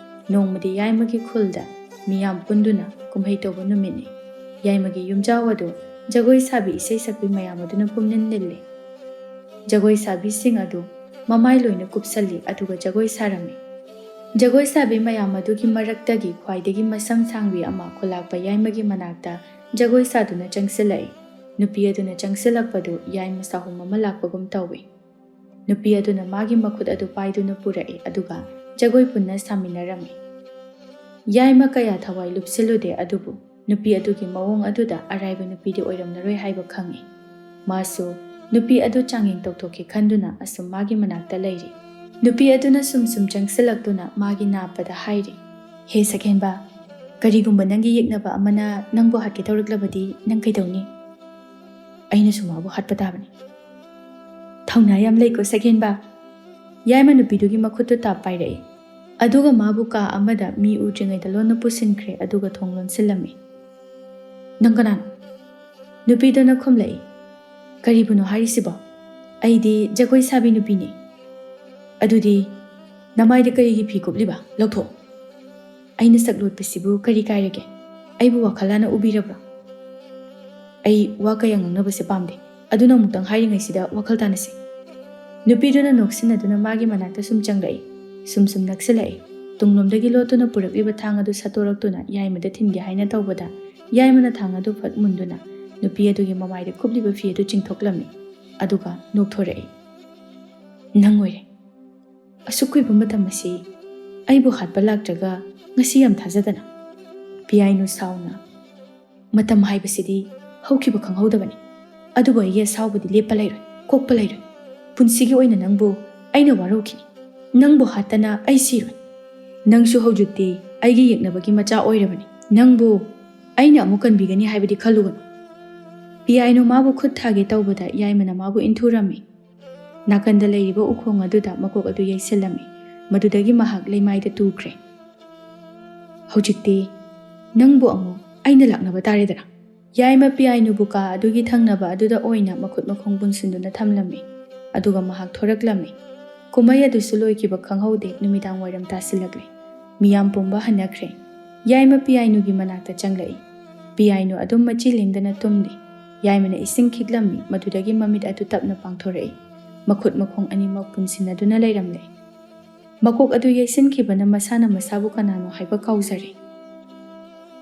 ꯅꯣꯡꯃꯗꯤ ꯌꯥꯏꯃꯒꯤ ꯈꯨꯜꯗ ꯃꯤꯌꯥꯝ ꯄꯨꯟꯗꯨꯅ ꯀꯨꯝꯍꯩ ꯇꯧꯕ ꯅꯨꯃꯤꯠꯅꯤ꯫ ꯌꯥꯏꯃꯒꯤ ꯌꯨꯝꯖꯥꯎ ꯑꯗꯨ ꯖꯒꯣꯏ ꯁꯥꯕꯤ, ꯏꯁꯩ ꯁꯛꯄꯤ ꯃꯌꯥꯝ ꯑꯗꯨꯅ ꯄꯨꯝꯅꯤꯟ ꯅꯤꯜꯂꯤ꯫ ꯖꯒꯣꯏ ꯁꯥꯕꯤꯁꯤꯡ ꯑꯗꯨ ꯃꯃꯥꯏ ꯂꯣꯏꯅ ꯀꯨꯞꯁꯜꯂꯤ, ꯑꯗꯨꯒ ꯖꯒꯣꯏ ꯁꯥꯔꯝꯃꯤ꯫ ꯖꯒꯣꯏ ꯁꯥꯕꯤ ꯃꯌꯥꯝ ꯑꯗꯨꯒꯤ ꯃꯔꯛꯇꯒꯤ ꯈ꯭ꯋꯥꯏꯗꯒꯤ ꯃꯁꯝ ꯁꯥꯡꯕꯤ ꯑꯃ ꯈꯨꯂꯥꯛꯄ ꯌꯥꯏꯃꯒꯤ ꯃꯅꯥꯛꯇ ꯖꯒꯣꯏ ꯁꯥꯗꯨꯅ ꯆꯪꯁꯤꯜꯂꯛꯏ꯫ ꯅꯨꯄꯤ ꯑꯗꯨꯅ ꯆꯪꯁꯤꯜꯂꯛꯄꯗꯨ ꯌꯥꯏꯃ ꯆꯍꯨꯝ ꯑꯃ ꯂꯥꯛꯄꯒꯨꯝ ꯇꯧꯏ꯫ ꯅꯨꯄꯤ ꯑꯗꯨꯅ ꯃꯥꯒꯤ ꯃꯈꯨꯠ ꯑꯗꯨ ꯄꯥꯏꯗꯨꯅ ꯄꯨꯔꯛꯏ, ꯑꯗꯨꯒ ꯖꯒꯣꯏ ꯄꯨꯟꯅ ꯁꯥꯃꯤꯟꯅꯔꯝꯃꯤ꯫ ꯌꯥꯏꯃ ꯀꯌꯥ ꯊꯋꯥꯏ ꯂꯨꯞꯁꯤꯜꯂꯨꯗꯦ, ꯑꯗꯨꯕꯨ ꯅꯨꯄꯤ ꯑꯗꯨꯒꯤ ꯃꯑꯣꯡ ꯑꯗꯨꯗ ꯑꯔꯥꯏꯕ ꯅꯨꯄꯤꯗꯤ ꯑꯣꯏꯔꯝꯂꯔꯣꯏ ꯍꯥꯏꯕ ꯈꯪꯏ꯫ ꯃꯥꯁꯨ ꯅꯨꯄꯤ ꯑꯗꯨ ꯆꯥꯡꯌꯦꯡ ꯇꯧꯊꯣꯛꯀꯦ ꯈꯟꯗꯨꯅ ꯑꯁꯨꯝ ꯃꯥꯒꯤ ꯃꯅꯥꯛꯇ ꯂꯩꯔꯤ꯫ ꯅꯨꯄꯤ ꯑꯗꯨꯅ ꯁꯨꯝ ꯁꯨꯝ ꯆꯪꯁꯤꯜꯂꯛꯇꯨꯅ ꯃꯥꯒꯤ ꯅꯥꯞꯄꯗ ꯍꯥꯏꯔꯤ, "ꯍꯦ ꯁꯛꯍꯦꯟꯕ, ꯀꯔꯤꯒꯨꯝꯕ ꯅꯪꯒꯤ ꯌꯦꯛꯅꯕ ꯑꯃꯅ ꯅꯪꯕꯨ ꯍꯥꯠꯀꯦ ꯇꯧꯔꯛꯂꯕꯗꯤ ꯅꯪ ꯀꯩꯗꯧꯅꯤ?" "ꯑꯩꯅꯁꯨ ꯃꯥꯕꯨ ꯍꯥꯠꯄ ꯇꯥꯕꯅꯤ꯫" "ꯊꯧꯅꯥ ꯌꯥꯝ ꯂꯩꯀꯣ ꯁꯛꯍꯦꯟꯕ꯫" ꯌꯥꯏꯃ ꯅꯨꯄꯤꯗꯨꯒꯤ ꯃꯈꯨꯠꯇꯨ ꯇꯥꯞ ꯄꯥꯏꯔꯛꯏ꯫ ꯑꯗꯨꯒ ꯃꯥꯕꯨ ꯀꯥ ꯑꯃꯗ ꯃꯤ ꯎꯗ꯭ꯔꯤꯉꯩꯗ ꯂꯣꯟꯅ ꯄꯨꯁꯤꯟꯈ꯭ꯔꯦ, ꯑꯗꯨꯒ ꯊꯣꯡ ꯂꯣꯟꯁꯤꯜꯂꯝꯃꯤ꯫ "ꯅꯪ ꯀꯅꯥꯅꯣ?" ꯅꯨꯄꯤꯗꯨꯅ ꯈꯨꯝꯂꯛꯏ꯫ "ꯀꯔꯤꯕꯨꯅꯣ ꯍꯥꯏꯔꯤꯁꯤꯕꯣ? ꯑꯩꯗꯤ ꯖꯒꯣꯏ ꯁꯥꯕꯤ ꯅꯨꯄꯤꯅꯤ꯫" "ꯑꯗꯨꯗꯤ ꯅꯃꯥꯏꯗ ꯀꯔꯤꯒꯤ ꯐꯤ ꯀꯨꯞꯂꯤꯕ? ꯂꯧꯊꯣꯛ꯫" "ꯑꯩꯅ ꯁꯛ ꯂꯣꯠꯄꯁꯤꯕꯨ ꯀꯔꯤ ꯀꯥꯏꯔꯒꯦ? ꯑꯩꯕꯨ ꯋꯥꯈꯜ ꯂꯥꯟꯅ ꯎꯕꯤꯔꯕ꯭ꯔꯥ?" "ꯑꯩ ꯋꯥ ꯀꯌꯥ ꯉꯥꯡꯅꯕꯁꯦ ꯄꯥꯝꯗꯦ, ꯑꯗꯨꯅ ꯑꯃꯨꯛꯇꯪ ꯍꯥꯏꯔꯤꯉꯩꯁꯤꯗ ꯋꯥꯈꯜ ꯇꯥꯅꯁꯤ꯫" ꯅꯨꯄꯤꯗꯨꯅ ꯅꯣꯛꯁꯤꯟꯅꯗꯨꯅ ꯃꯥꯒꯤ ꯃꯅꯥꯛꯇ ꯁꯨꯝ ꯆꯪꯂꯛꯏ꯫ ꯁꯨꯝ ꯁꯨꯝ ꯅꯛꯁꯤꯜꯂꯛꯏ꯫ ꯇꯨꯡꯂꯣꯝꯗꯒꯤ ꯂꯣꯠꯇꯨꯅ ꯄꯨꯔꯛꯂꯤꯕ ꯊꯥꯡ ꯑꯗꯨ ꯁꯠꯇꯣꯔꯛꯇꯨꯅ ꯌꯥꯏꯃꯗ ꯊꯤꯟꯒꯦ ꯍꯥꯏꯅ ꯇꯧꯕꯗ, ꯌꯥꯏꯃꯅ ꯊꯥꯡ ꯑꯗꯨ ꯐꯠ ꯃꯨꯟꯗꯨꯅ ꯅꯨꯄꯤ ꯑꯗꯨꯒꯤ ꯃꯃꯥꯏꯗ ꯀꯨꯞꯂꯤꯕ ꯐꯤ ꯑꯗꯨ ꯆꯤꯡꯊꯣꯛꯂꯝꯃꯤ꯫ ꯑꯗꯨꯒ ꯅꯣꯛꯊꯣꯔꯛꯏ꯫ "ꯅꯪ ꯑꯣꯏꯔꯦ꯫ ꯑꯁꯨꯛ ꯀꯨꯏꯕ ꯃꯇꯝ ꯑꯁꯤ ꯑꯩꯕꯨ ꯍꯥꯠꯄ ꯂꯥꯛꯇ꯭ꯔꯒ ꯉꯁꯤ ꯌꯥꯝ ꯊꯥꯖꯗꯅ꯫" ꯄꯤꯌꯥꯏꯅꯨ ꯁꯥꯎꯅ, "ꯃꯇꯝ ꯍꯥꯏꯕꯁꯤꯗꯤ ꯍꯧꯈꯤꯕ ꯈꯪꯍꯧꯗꯕꯅꯤ꯫ ꯑꯗꯨꯕꯨ ꯑꯩꯒꯤ ꯑꯁꯥꯎꯕꯗꯤ ꯂꯦꯞꯄ ꯂꯩꯔꯣꯏ, ꯀꯣꯛꯄ ꯂꯩꯔꯣꯏ꯫ ꯄꯨꯟꯁꯤꯒꯤ ꯑꯣꯏꯅ ꯅꯪꯕꯨ ꯑꯩꯅ ꯋꯥꯔꯧꯈꯤꯅꯤ꯫ ꯅꯪꯕꯨ ꯍꯥꯠꯇꯅ ꯑꯩ ꯁꯤꯔꯣꯏ꯫ ꯅꯪꯁꯨ ꯍꯧꯖꯤꯛꯇꯤ ꯑꯩꯒꯤ ꯌꯦꯛꯅꯕꯒꯤ ꯃꯆꯥ ꯑꯣꯏꯔꯕꯅꯤ꯫ ꯅꯪꯕꯨ ꯑꯩꯅ ꯑꯃꯨꯛ ꯀꯟꯕꯤꯒꯅꯤ ꯍꯥꯏꯕꯗꯤ ꯈꯜꯂꯨꯒꯅꯨ꯫" ꯄꯤꯌꯥꯏꯅꯨ ꯃꯥꯕꯨ ꯈꯨꯠ ꯊꯥꯒꯦ ꯇꯧꯕꯗ ꯌꯥꯏꯃꯅ ꯃꯥꯕꯨ ꯏꯟꯊꯨꯔꯝꯃꯤ꯫ ꯅꯥꯀꯟꯗ ꯂꯩꯔꯤꯕ ꯎꯈꯣꯡ ꯑꯗꯨꯗ ꯃꯀꯣꯛ ꯑꯗꯨ ꯌꯩꯁꯤꯜꯂꯝꯃꯤ꯫ ꯃꯗꯨꯗꯒꯤ ꯃꯍꯥꯛ ꯂꯩꯃꯥꯏꯗ ꯇꯨꯈ꯭ꯔꯦ꯫ "ꯍꯧꯖꯤꯛꯇꯤ ꯅꯪꯕꯨ ꯑꯃꯨꯛ ꯑꯩꯅ ꯂꯥꯛꯅꯕ ꯇꯥꯔꯦꯗꯅ꯫ ꯌꯥꯏꯃ ꯄꯤꯌꯥꯏꯅꯨꯕꯨ ꯀꯥ ꯑꯗꯨꯒꯤ ꯊꯪꯅꯕ ꯑꯗꯨꯗ ꯑꯣꯏꯅ ꯃꯈꯨꯠ ꯃꯈꯣꯡ ꯄꯨꯟꯁꯤꯟꯗꯨꯅ ꯊꯝꯂꯝꯃꯤ꯫ ꯑꯗꯨꯒ ꯃꯍꯥꯛ ꯊꯣꯔꯛꯂꯝꯃꯤ꯫ ꯀꯨꯝꯍꯩ ꯑꯗꯨꯁꯨ ꯂꯣꯏꯈꯤꯕ ꯈꯪꯍꯧꯗꯦ, ꯅꯨꯃꯤꯗꯥꯡ ꯋꯥꯏꯔꯝ ꯇꯥꯁꯤꯜꯂꯛꯂꯦ꯫ ꯃꯤꯌꯥꯝ ꯄꯨꯝꯕ ꯍꯟꯅꯈ꯭ꯔꯦ꯫ ꯌꯥꯏꯃ ꯄꯤꯌꯥꯏꯅꯨꯒꯤ ꯃꯅꯥꯛꯇ ꯆꯪꯂꯛꯏ꯫ ꯄꯤꯌꯥꯏꯅꯨ ꯑꯗꯨꯝ ꯃꯆꯤ ꯂꯦꯡꯗꯅ ꯇꯨꯝꯂꯤ꯫ ꯌꯥꯏꯃꯅ ꯏꯁꯤꯡ ꯈꯤꯛꯂꯝꯃꯤ, ꯃꯗꯨꯗꯒꯤ ꯃꯃꯤꯠ ꯑꯗꯨ ꯇꯞꯅ ꯄꯥꯡꯊꯣꯔꯛꯏ꯫ ꯃꯈꯨꯠ ꯃꯈꯣꯡ ꯑꯅꯤꯃꯛ ꯄꯨꯟꯁꯤꯟꯅꯗꯨꯅ ꯂꯩꯔꯝꯂꯦ꯫ ꯃꯀꯣꯛ ꯑꯗꯨ ꯌꯩꯁꯤꯟꯈꯤꯕꯅ ꯃꯁꯥꯅ ꯃꯁꯥꯕꯨ ꯀꯅꯥꯅꯣ ꯍꯥꯏꯕ ꯀꯥꯎꯖꯔꯦ꯫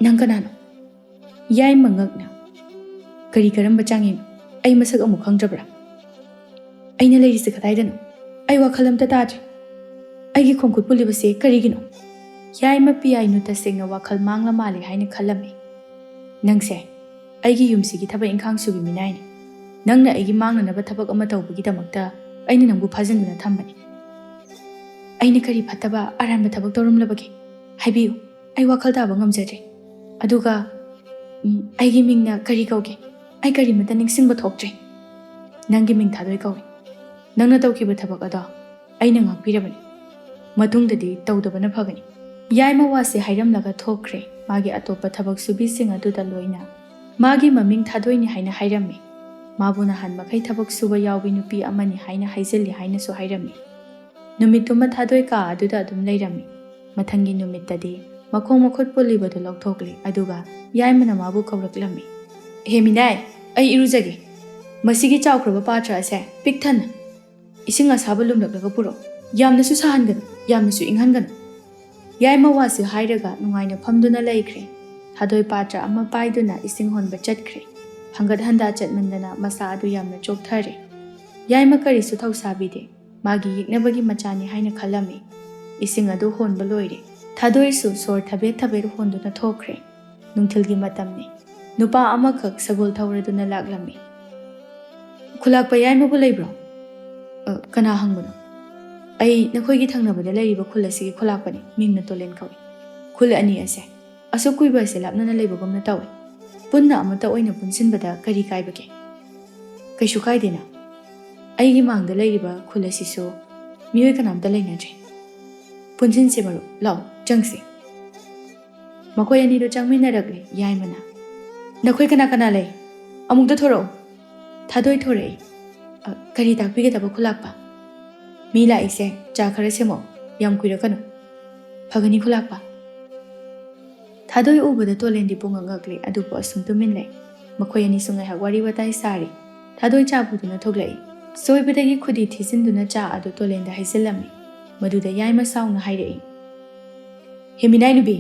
"ꯅꯪ ꯀꯅꯥꯅꯣ?" ꯌꯥꯏꯃ ꯉꯛꯅ, "ꯀꯔꯤ ꯀꯔꯝꯕ ꯆꯥꯡꯌꯦꯡꯅꯣ? ꯑꯩ ꯃꯁꯛ ꯑꯃꯨꯛ ꯈꯪꯗ꯭ꯔꯕ꯭ꯔꯥ? ꯑꯩꯅ ꯂꯩꯔꯤꯁꯦ ꯀꯗꯥꯏꯗꯅꯣ? ꯑꯩ ꯋꯥꯈꯜ ꯑꯝꯇ ꯇꯥꯗ꯭ꯔꯦ꯫ ꯑꯩꯒꯤ ꯈꯣꯡꯈꯨꯠ ꯄꯨꯜꯂꯤꯕꯁꯦ ꯀꯔꯤꯒꯤꯅꯣ?" ꯌꯥꯏꯃ ꯄꯤꯌꯥꯏꯅꯨ ꯇꯁꯦꯡꯅ ꯋꯥꯈꯜ ꯃꯥꯡꯂ ꯃꯥꯜꯂꯦ ꯍꯥꯏꯅ ꯈꯜꯂꯝꯃꯤ꯫ "ꯅꯪꯁꯦ ꯑꯩꯒꯤ ꯌꯨꯝꯁꯤꯒꯤ ꯊꯕꯛ ꯏꯪꯈꯥꯡ ꯁꯨꯕꯤ ꯃꯤꯅꯥꯏꯅꯤ꯫ ꯅꯪꯅ ꯑꯩꯒꯤ ꯃꯥꯡꯅꯅꯕ ꯊꯕꯛ ꯑꯃ ꯇꯧꯕꯒꯤꯗꯃꯛꯇ ꯑꯩꯅ ꯅꯪꯕꯨ ꯐꯥꯖꯤꯟꯗꯨꯅ ꯊꯝꯕꯅꯤ꯫ ꯑꯩꯅ ꯀꯔꯤ ꯐꯠꯇꯕ ꯑꯔꯥꯟꯕ ꯊꯕꯛ ꯇꯧꯔꯝꯂꯕꯒꯦ? ꯍꯥꯏꯕꯤꯌꯨ, ꯑꯩ ꯋꯥꯈꯜ ꯇꯥꯕ ꯉꯝꯖꯗ꯭ꯔꯦ꯫ ꯑꯗꯨꯒ, ꯎꯝ, ꯑꯩꯒꯤ ꯃꯤꯡꯅ ꯀꯔꯤ ꯀꯧꯒꯦ? ꯑꯩ ꯀꯔꯤꯃꯠꯇ ꯅꯤꯡꯁꯤꯡꯕ ꯊꯣꯛꯇ꯭ꯔꯦ꯫ ꯅꯪꯒꯤ ꯃꯤꯡ ꯊꯥꯗꯣꯏ ꯀꯧꯏ꯫ ꯅꯪꯅ ꯇꯧꯈꯤꯕ ꯊꯕꯛ ꯑꯗꯣ ꯑꯩꯅ ꯉꯥꯛꯄꯤꯔꯕꯅꯤ꯫ ꯃꯇꯨꯡꯗꯗꯤ ꯇꯧꯗꯕꯅ ꯐꯒꯅꯤ꯫" ꯌꯥꯏꯃ ꯋꯥꯁꯦ ꯍꯥꯏꯔꯝꯂꯒ ꯊꯣꯛꯈ꯭ꯔꯦ꯫ ꯃꯥꯒꯤ ꯑꯇꯣꯞꯄ ꯊꯕꯛ ꯁꯨꯕꯤꯁꯤꯡ ꯑꯗꯨꯗ ꯂꯣꯏꯅ ꯃꯥꯒꯤ ꯃꯃꯤꯡ ꯊꯥꯗꯣꯏꯅꯤ ꯍꯥꯏꯅ ꯍꯥꯏꯔꯝꯃꯤ꯫ ꯃꯥꯕꯨ ꯅꯍꯥꯟ ꯃꯈꯩ ꯊꯕꯛ ꯁꯨꯕ ꯌꯥꯎꯕꯤ ꯅꯨꯄꯤ ꯑꯃꯅꯤ ꯍꯥꯏꯅ ꯍꯥꯏꯖꯤꯜꯂꯤ ꯍꯥꯏꯅꯁꯨ ꯍꯥꯏꯔꯝꯃꯤ꯫ ꯅꯨꯃꯤꯠꯇꯨꯃ ꯊꯥꯗꯣꯏ ꯀꯥ ꯑꯗꯨꯗ ꯑꯗꯨꯝ ꯂꯩꯔꯝꯃꯤ꯫ ꯃꯊꯪꯒꯤ ꯅꯨꯃꯤꯠꯇꯗꯤ ꯃꯈꯣꯡ ꯃꯈꯨꯠ ꯄꯨꯜꯂꯤꯕꯗꯨ ꯂꯧꯊꯣꯛꯂꯦ, ꯑꯗꯨꯒ ꯌꯥꯏꯃꯅ ꯃꯥꯕꯨ ꯀꯧꯔꯛꯂꯝꯃꯤ꯫ "ꯍꯦ ꯃꯤꯅꯥꯏ, ꯑꯩ ꯏꯔꯨꯖꯒꯦ꯫ ꯃꯁꯤꯒꯤ ꯆꯥꯎꯈ꯭ꯔꯕ ꯄꯥꯇ꯭ꯔ ꯑꯁꯦ ꯄꯤꯛ ꯊꯟꯅ ꯏꯁꯤꯡ ꯑꯁꯥꯕ ꯂꯨꯝꯂꯛꯂꯒ ꯄꯨꯔꯛꯎ꯫ ꯌꯥꯝꯅꯁꯨ ꯁꯥꯍꯟꯒꯅꯨ, ꯌꯥꯝꯅꯁꯨ ꯏꯪꯍꯟꯒꯅꯨ꯫" ꯌꯥꯏꯃ ꯋꯥꯁꯤ ꯍꯥꯏꯔꯒ ꯅꯨꯡꯉꯥꯏꯅ ꯐꯝꯗꯨꯅ ꯂꯩꯈ꯭ꯔꯦ꯫ ꯊꯥꯗꯣꯏ ꯄꯥꯇ꯭ꯔ ꯑꯃ ꯄꯥꯏꯗꯨꯅ ꯏꯁꯤꯡ ꯍꯣꯟꯕ ꯆꯠꯈ꯭ꯔꯦ꯫ ꯍꯪꯒꯠ ꯍꯟꯗꯥ ꯆꯠꯃꯟꯗꯅ ꯃꯁꯥ ꯑꯗꯨ ꯌꯥꯝꯅ ꯆꯣꯛꯊꯔꯦ꯫ ꯌꯥꯏꯃ ꯀꯔꯤꯁꯨ ꯊꯧꯁꯥꯕꯤꯗꯦ꯫ ꯃꯥꯒꯤ ꯌꯦꯛꯅꯕꯒꯤ ꯃꯆꯥꯅꯤ ꯍꯥꯏꯅ ꯈꯜꯂꯝꯃꯤ꯫ ꯏꯁꯤꯡ ꯑꯗꯨ ꯍꯣꯟꯕ ꯂꯣꯏꯔꯦ꯫ ꯊꯥꯗꯣꯏꯁꯨ ꯁꯣꯔ ꯊꯕꯦꯠ ꯊꯕꯦꯠ ꯍꯣꯟꯗꯨꯅ ꯊꯣꯛꯈ꯭ꯔꯦ꯫ ꯅꯨꯡꯊꯤꯜꯒꯤ ꯃꯇꯝꯅꯤ꯫ ꯅꯨꯄꯥ ꯑꯃꯈꯛ ꯁꯒꯣꯜ ꯊꯧꯔꯗꯨꯅ ꯂꯥꯛꯂꯝꯃꯤ꯫ "ꯈꯨꯂꯥꯛꯄ ꯌꯥꯏꯃꯕꯨ ꯂꯩꯕ꯭ꯔꯣ?" "ꯑ, ꯀꯅꯥ ꯍꯪꯕꯅꯣ?" "ꯑꯩ ꯅꯈꯣꯏꯒꯤ ꯊꯪꯅꯕꯗ ꯂꯩꯔꯤꯕ ꯈꯨꯜ ꯑꯁꯤꯒꯤ ꯈꯨꯂꯥꯛꯄꯅꯤ꯫ ꯃꯤꯡꯅ ꯇꯣꯂꯦꯟ ꯀꯧꯏ꯫ ꯈꯨꯜ ꯑꯅꯤ ꯑꯁꯦ ꯑꯁꯨꯛ ꯀꯨꯏꯕ ꯑꯁꯦ ꯂꯥꯞꯅꯅ ꯂꯩꯕꯒꯨꯝꯅ ꯇꯧꯏ꯫ ꯄꯨꯟꯅ ꯑꯃꯠꯇ ꯑꯣꯏꯅ ꯄꯨꯟꯁꯤꯟꯕꯗ ꯀꯔꯤ ꯀꯥꯏꯕꯒꯦ?" "ꯀꯩꯁꯨ ꯀꯥꯏꯗꯦꯅ꯫ ꯑꯩꯒꯤ ꯃꯥꯡꯗ ꯂꯩꯔꯤꯕ ꯈꯨꯜ ꯑꯁꯤꯁꯨ ꯃꯤꯑꯣꯏ ꯀꯅꯥꯝꯇ ꯂꯩꯅꯗ꯭ꯔꯦ꯫ ꯄꯨꯟꯁꯤꯟꯁꯦ ꯃꯔꯨꯞ, ꯂꯥꯛꯑꯣ, ꯆꯪꯁꯦ꯫" ꯃꯈꯣꯏ ꯑꯅꯤꯗꯨ ꯆꯪꯃꯤꯟꯅꯔꯛꯂꯦ꯫ ꯌꯥꯏꯃꯅ, "ꯅꯈꯣꯏ ꯀꯅꯥ ꯀꯅꯥ ꯂꯩ? ꯑꯃꯨꯛꯇ ꯊꯣꯔꯛꯎ꯫" ꯊꯥꯗꯣꯏ ꯊꯣꯔꯛꯏ꯫ "ꯑ, ꯀꯔꯤ ꯇꯥꯛꯄꯤꯒꯗꯕ ꯈꯨꯂꯥꯛꯄ?" "ꯃꯤ ꯂꯥꯛꯏꯁꯦ, ꯆꯥ ꯈꯔ ꯁꯦꯝꯃꯛꯑꯣ, ꯌꯥꯝ ꯀꯨꯏꯔꯛꯀꯅꯨ꯫" "ꯐꯒꯅꯤ ꯈꯨꯂꯥꯛꯄ꯫" ꯊꯥꯗꯣꯏ ꯎꯕꯗ ꯇꯣꯂꯦꯟꯗꯤ ꯄꯨꯡꯉꯛ ꯉꯛꯂꯦ, ꯑꯗꯨꯕꯨ ꯑꯁꯨꯝ ꯇꯨꯃꯤꯟ ꯂꯩ꯫ ꯃꯈꯣꯏ ꯑꯅꯤꯁꯨ ꯉꯥꯏꯍꯥꯛ ꯋꯥꯔꯤ ꯋꯥꯇꯥꯏ ꯁꯥꯔꯤ꯫ ꯊꯥꯗꯣꯏ ꯆꯥ ꯄꯨꯗꯨꯅ ꯊꯣꯛꯂꯛꯏ꯫ ꯁꯣꯏꯕꯗꯒꯤ ꯈꯨꯗꯤ ꯊꯤꯖꯤꯟꯗꯨꯅ ꯆꯥ ꯑꯗꯨ ꯇꯣꯂꯦꯟꯗ ꯍꯩꯖꯤꯜꯂꯝꯃꯤ꯫ ꯃꯗꯨꯗ ꯌꯥꯏꯃ ꯁꯥꯎꯅ ꯍꯥꯏꯔꯛꯏ, "ꯍꯦ ꯃꯤꯅꯥꯏ ꯅꯨꯄꯤ,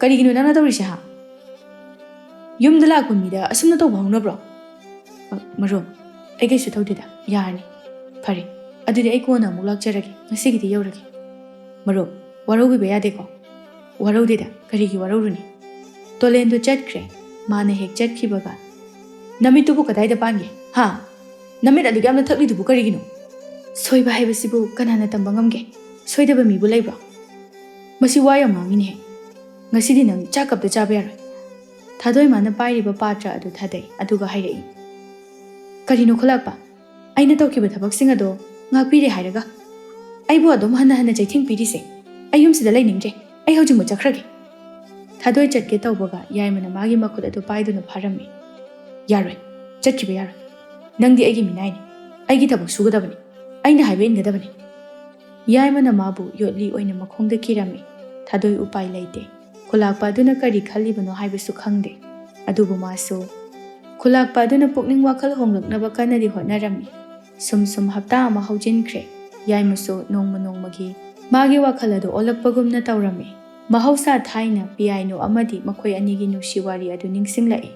ꯀꯔꯤꯒꯤꯅꯣ ꯅꯪꯅ ꯇꯧꯔꯤꯁꯦ, ꯍꯥ? ꯌꯨꯝꯗ ꯂꯥꯛꯄ ꯃꯤꯗ ꯑꯁꯨꯝꯅ ꯇꯧꯕ ꯍꯧꯅꯕ꯭ꯔꯣ?" "ꯑ, ꯃꯔꯨꯞ, ꯑꯩ ꯀꯩꯁꯨ ꯇꯧꯗꯦꯗ, ꯌꯥꯔꯅꯤ꯫ ꯐꯔꯦ, ꯑꯗꯨꯗꯤ ꯑꯩ ꯀꯣꯟꯅ ꯑꯃꯨꯛ ꯂꯥꯛꯆꯔꯒꯦ, ꯉꯁꯤꯒꯤꯗꯤ ꯌꯧꯔꯒꯦ꯫" "ꯃꯔꯨꯞ, ꯋꯥꯔꯧꯕꯤꯕ ꯌꯥꯗꯦꯀꯣ꯫" "ꯋꯥꯔꯧꯗꯦꯗ, ꯀꯔꯤꯒꯤ ꯋꯥꯔꯧꯔꯨꯅꯤ?" ꯇꯣꯂꯦꯟꯗꯨ ꯆꯠꯈ꯭ꯔꯦ꯫ ꯃꯥꯅ ꯍꯦꯛ ꯆꯠꯈꯤꯕꯒ, "ꯅꯃꯤꯠꯇꯨꯕꯨ ꯀꯗꯥꯏꯗ ꯄꯥꯟꯒꯦ, ꯍꯥ? ꯅꯃꯤꯠ ꯑꯗꯨꯛ ꯌꯥꯝꯅ ꯊꯛꯂꯤꯗꯨꯕꯨ ꯀꯔꯤꯒꯤꯅꯣ?" "ꯁꯣꯏꯕ ꯍꯥꯏꯕꯁꯤꯕꯨ ꯀꯅꯥꯅ ꯇꯝꯕ ꯉꯝꯒꯦ? ꯁꯣꯏꯗꯕ ꯃꯤꯕꯨ ꯂꯩꯕ꯭ꯔꯣ?" "ꯃꯁꯤ ꯋꯥ ꯌꯥꯝ ꯉꯥꯡꯉꯤꯅꯦꯍꯦ꯫ ꯉꯁꯤꯗꯤ ꯅꯪ ꯆꯥꯛ ꯀꯞꯇ ꯆꯥꯕ ꯌꯥꯔꯣꯏ꯫" ꯊꯥꯗꯣꯏ ꯃꯥꯅ ꯄꯥꯏꯔꯤꯕ ꯄꯥꯇ꯭ꯔ ꯑꯗꯨ ꯊꯥꯗꯩ, ꯑꯗꯨꯒ ꯍꯥꯏꯔꯛꯏ, "ꯀꯔꯤꯅꯣ ꯈꯨꯂꯥꯛꯄ? ꯑꯩꯅ ꯇꯧꯈꯤꯕ ꯊꯕꯛꯁꯤꯡ ꯑꯗꯣ ꯉꯥꯛꯄꯤꯔꯦ ꯍꯥꯏꯔꯒ? ꯑꯩꯕꯨ ꯑꯗꯨꯝ ꯍꯟꯅ ꯍꯟꯅ ꯆꯩꯊꯦꯡ ꯄꯤꯔꯤꯁꯦ? ꯑꯩ ꯌꯨꯝꯁꯤꯗ ꯂꯩꯅꯤꯡꯗ꯭ꯔꯦ꯫ ꯑꯩ ꯍꯧꯖꯤꯛꯃꯛ ꯆꯠꯈ꯭ꯔꯒꯦ꯫" ꯊꯥꯗꯣꯏ ꯆꯠꯀꯦ ꯇꯧꯕꯒ ꯌꯥꯏꯃꯅ ꯃꯥꯒꯤ ꯃꯈꯨꯠ ꯑꯗꯨ ꯄꯥꯏꯗꯨꯅ ꯐꯥꯔꯝꯃꯤ꯫ "ꯌꯥꯔꯣꯏ, ꯆꯠꯈꯤꯕ ꯌꯥꯔꯣꯏ꯫ ꯅꯪꯗꯤ ꯑꯩꯒꯤ ꯃꯤꯅꯥꯏꯅꯤ꯫ ꯑꯩꯒꯤ ꯊꯕꯛ ꯁꯨꯒꯗꯕꯅꯤ꯫ ꯑꯩꯅ ꯍꯥꯏꯕ ꯏꯟꯒꯗꯕꯅꯤ꯫" ꯌꯥꯏꯃꯅ ꯃꯥꯕꯨ ꯌꯣꯠꯂꯤ ꯑꯣꯏꯅ ꯃꯈꯣꯡꯗ ꯀꯤꯔꯝꯃꯤ꯫ ꯊꯥꯗꯣꯏ ꯎꯄꯥꯏ ꯂꯩꯇꯦ꯫ ꯈꯨꯂꯥꯛꯄ ꯑꯗꯨꯅ ꯀꯔꯤ ꯈꯜꯂꯤꯕꯅꯣ ꯍꯥꯏꯕꯁꯨ ꯈꯪꯗꯦ꯫ ꯑꯗꯨꯕꯨ ꯃꯥꯁꯨ, ꯈꯨꯂꯥꯛꯄ ꯑꯗꯨꯅ ꯄꯨꯛꯅꯤꯡ ꯋꯥꯈꯜ ꯍꯣꯡꯂꯛꯅꯕ ꯀꯟꯅꯗꯤ ꯍꯣꯠꯅꯔꯝꯃꯤ꯫ ꯁꯨꯝ ꯁꯨꯝ ꯍꯞꯇꯥ ꯑꯃ ꯍꯧꯖꯤꯟꯈ꯭ꯔꯦ꯫ ꯌꯥꯏꯃꯁꯨ ꯅꯣꯡꯃ ꯅꯣꯡꯃꯒꯤ ꯃꯥꯒꯤ ꯋꯥꯈꯜ ꯑꯗꯨ ꯑꯣꯜꯂꯛꯄꯒꯨꯝꯅ ꯇꯧꯔꯝꯃꯤ꯫ ꯃꯍꯧꯁꯥ ꯊꯥꯏꯅ ꯄꯤꯌꯥꯏꯅꯨ ꯑꯃꯗꯤ ꯃꯈꯣꯏ ꯑꯅꯤꯒꯤ ꯅꯨꯡꯁꯤ ꯋꯥꯔꯤ ꯑꯗꯨ ꯅꯤꯡꯁꯤꯡꯂꯛꯏ꯫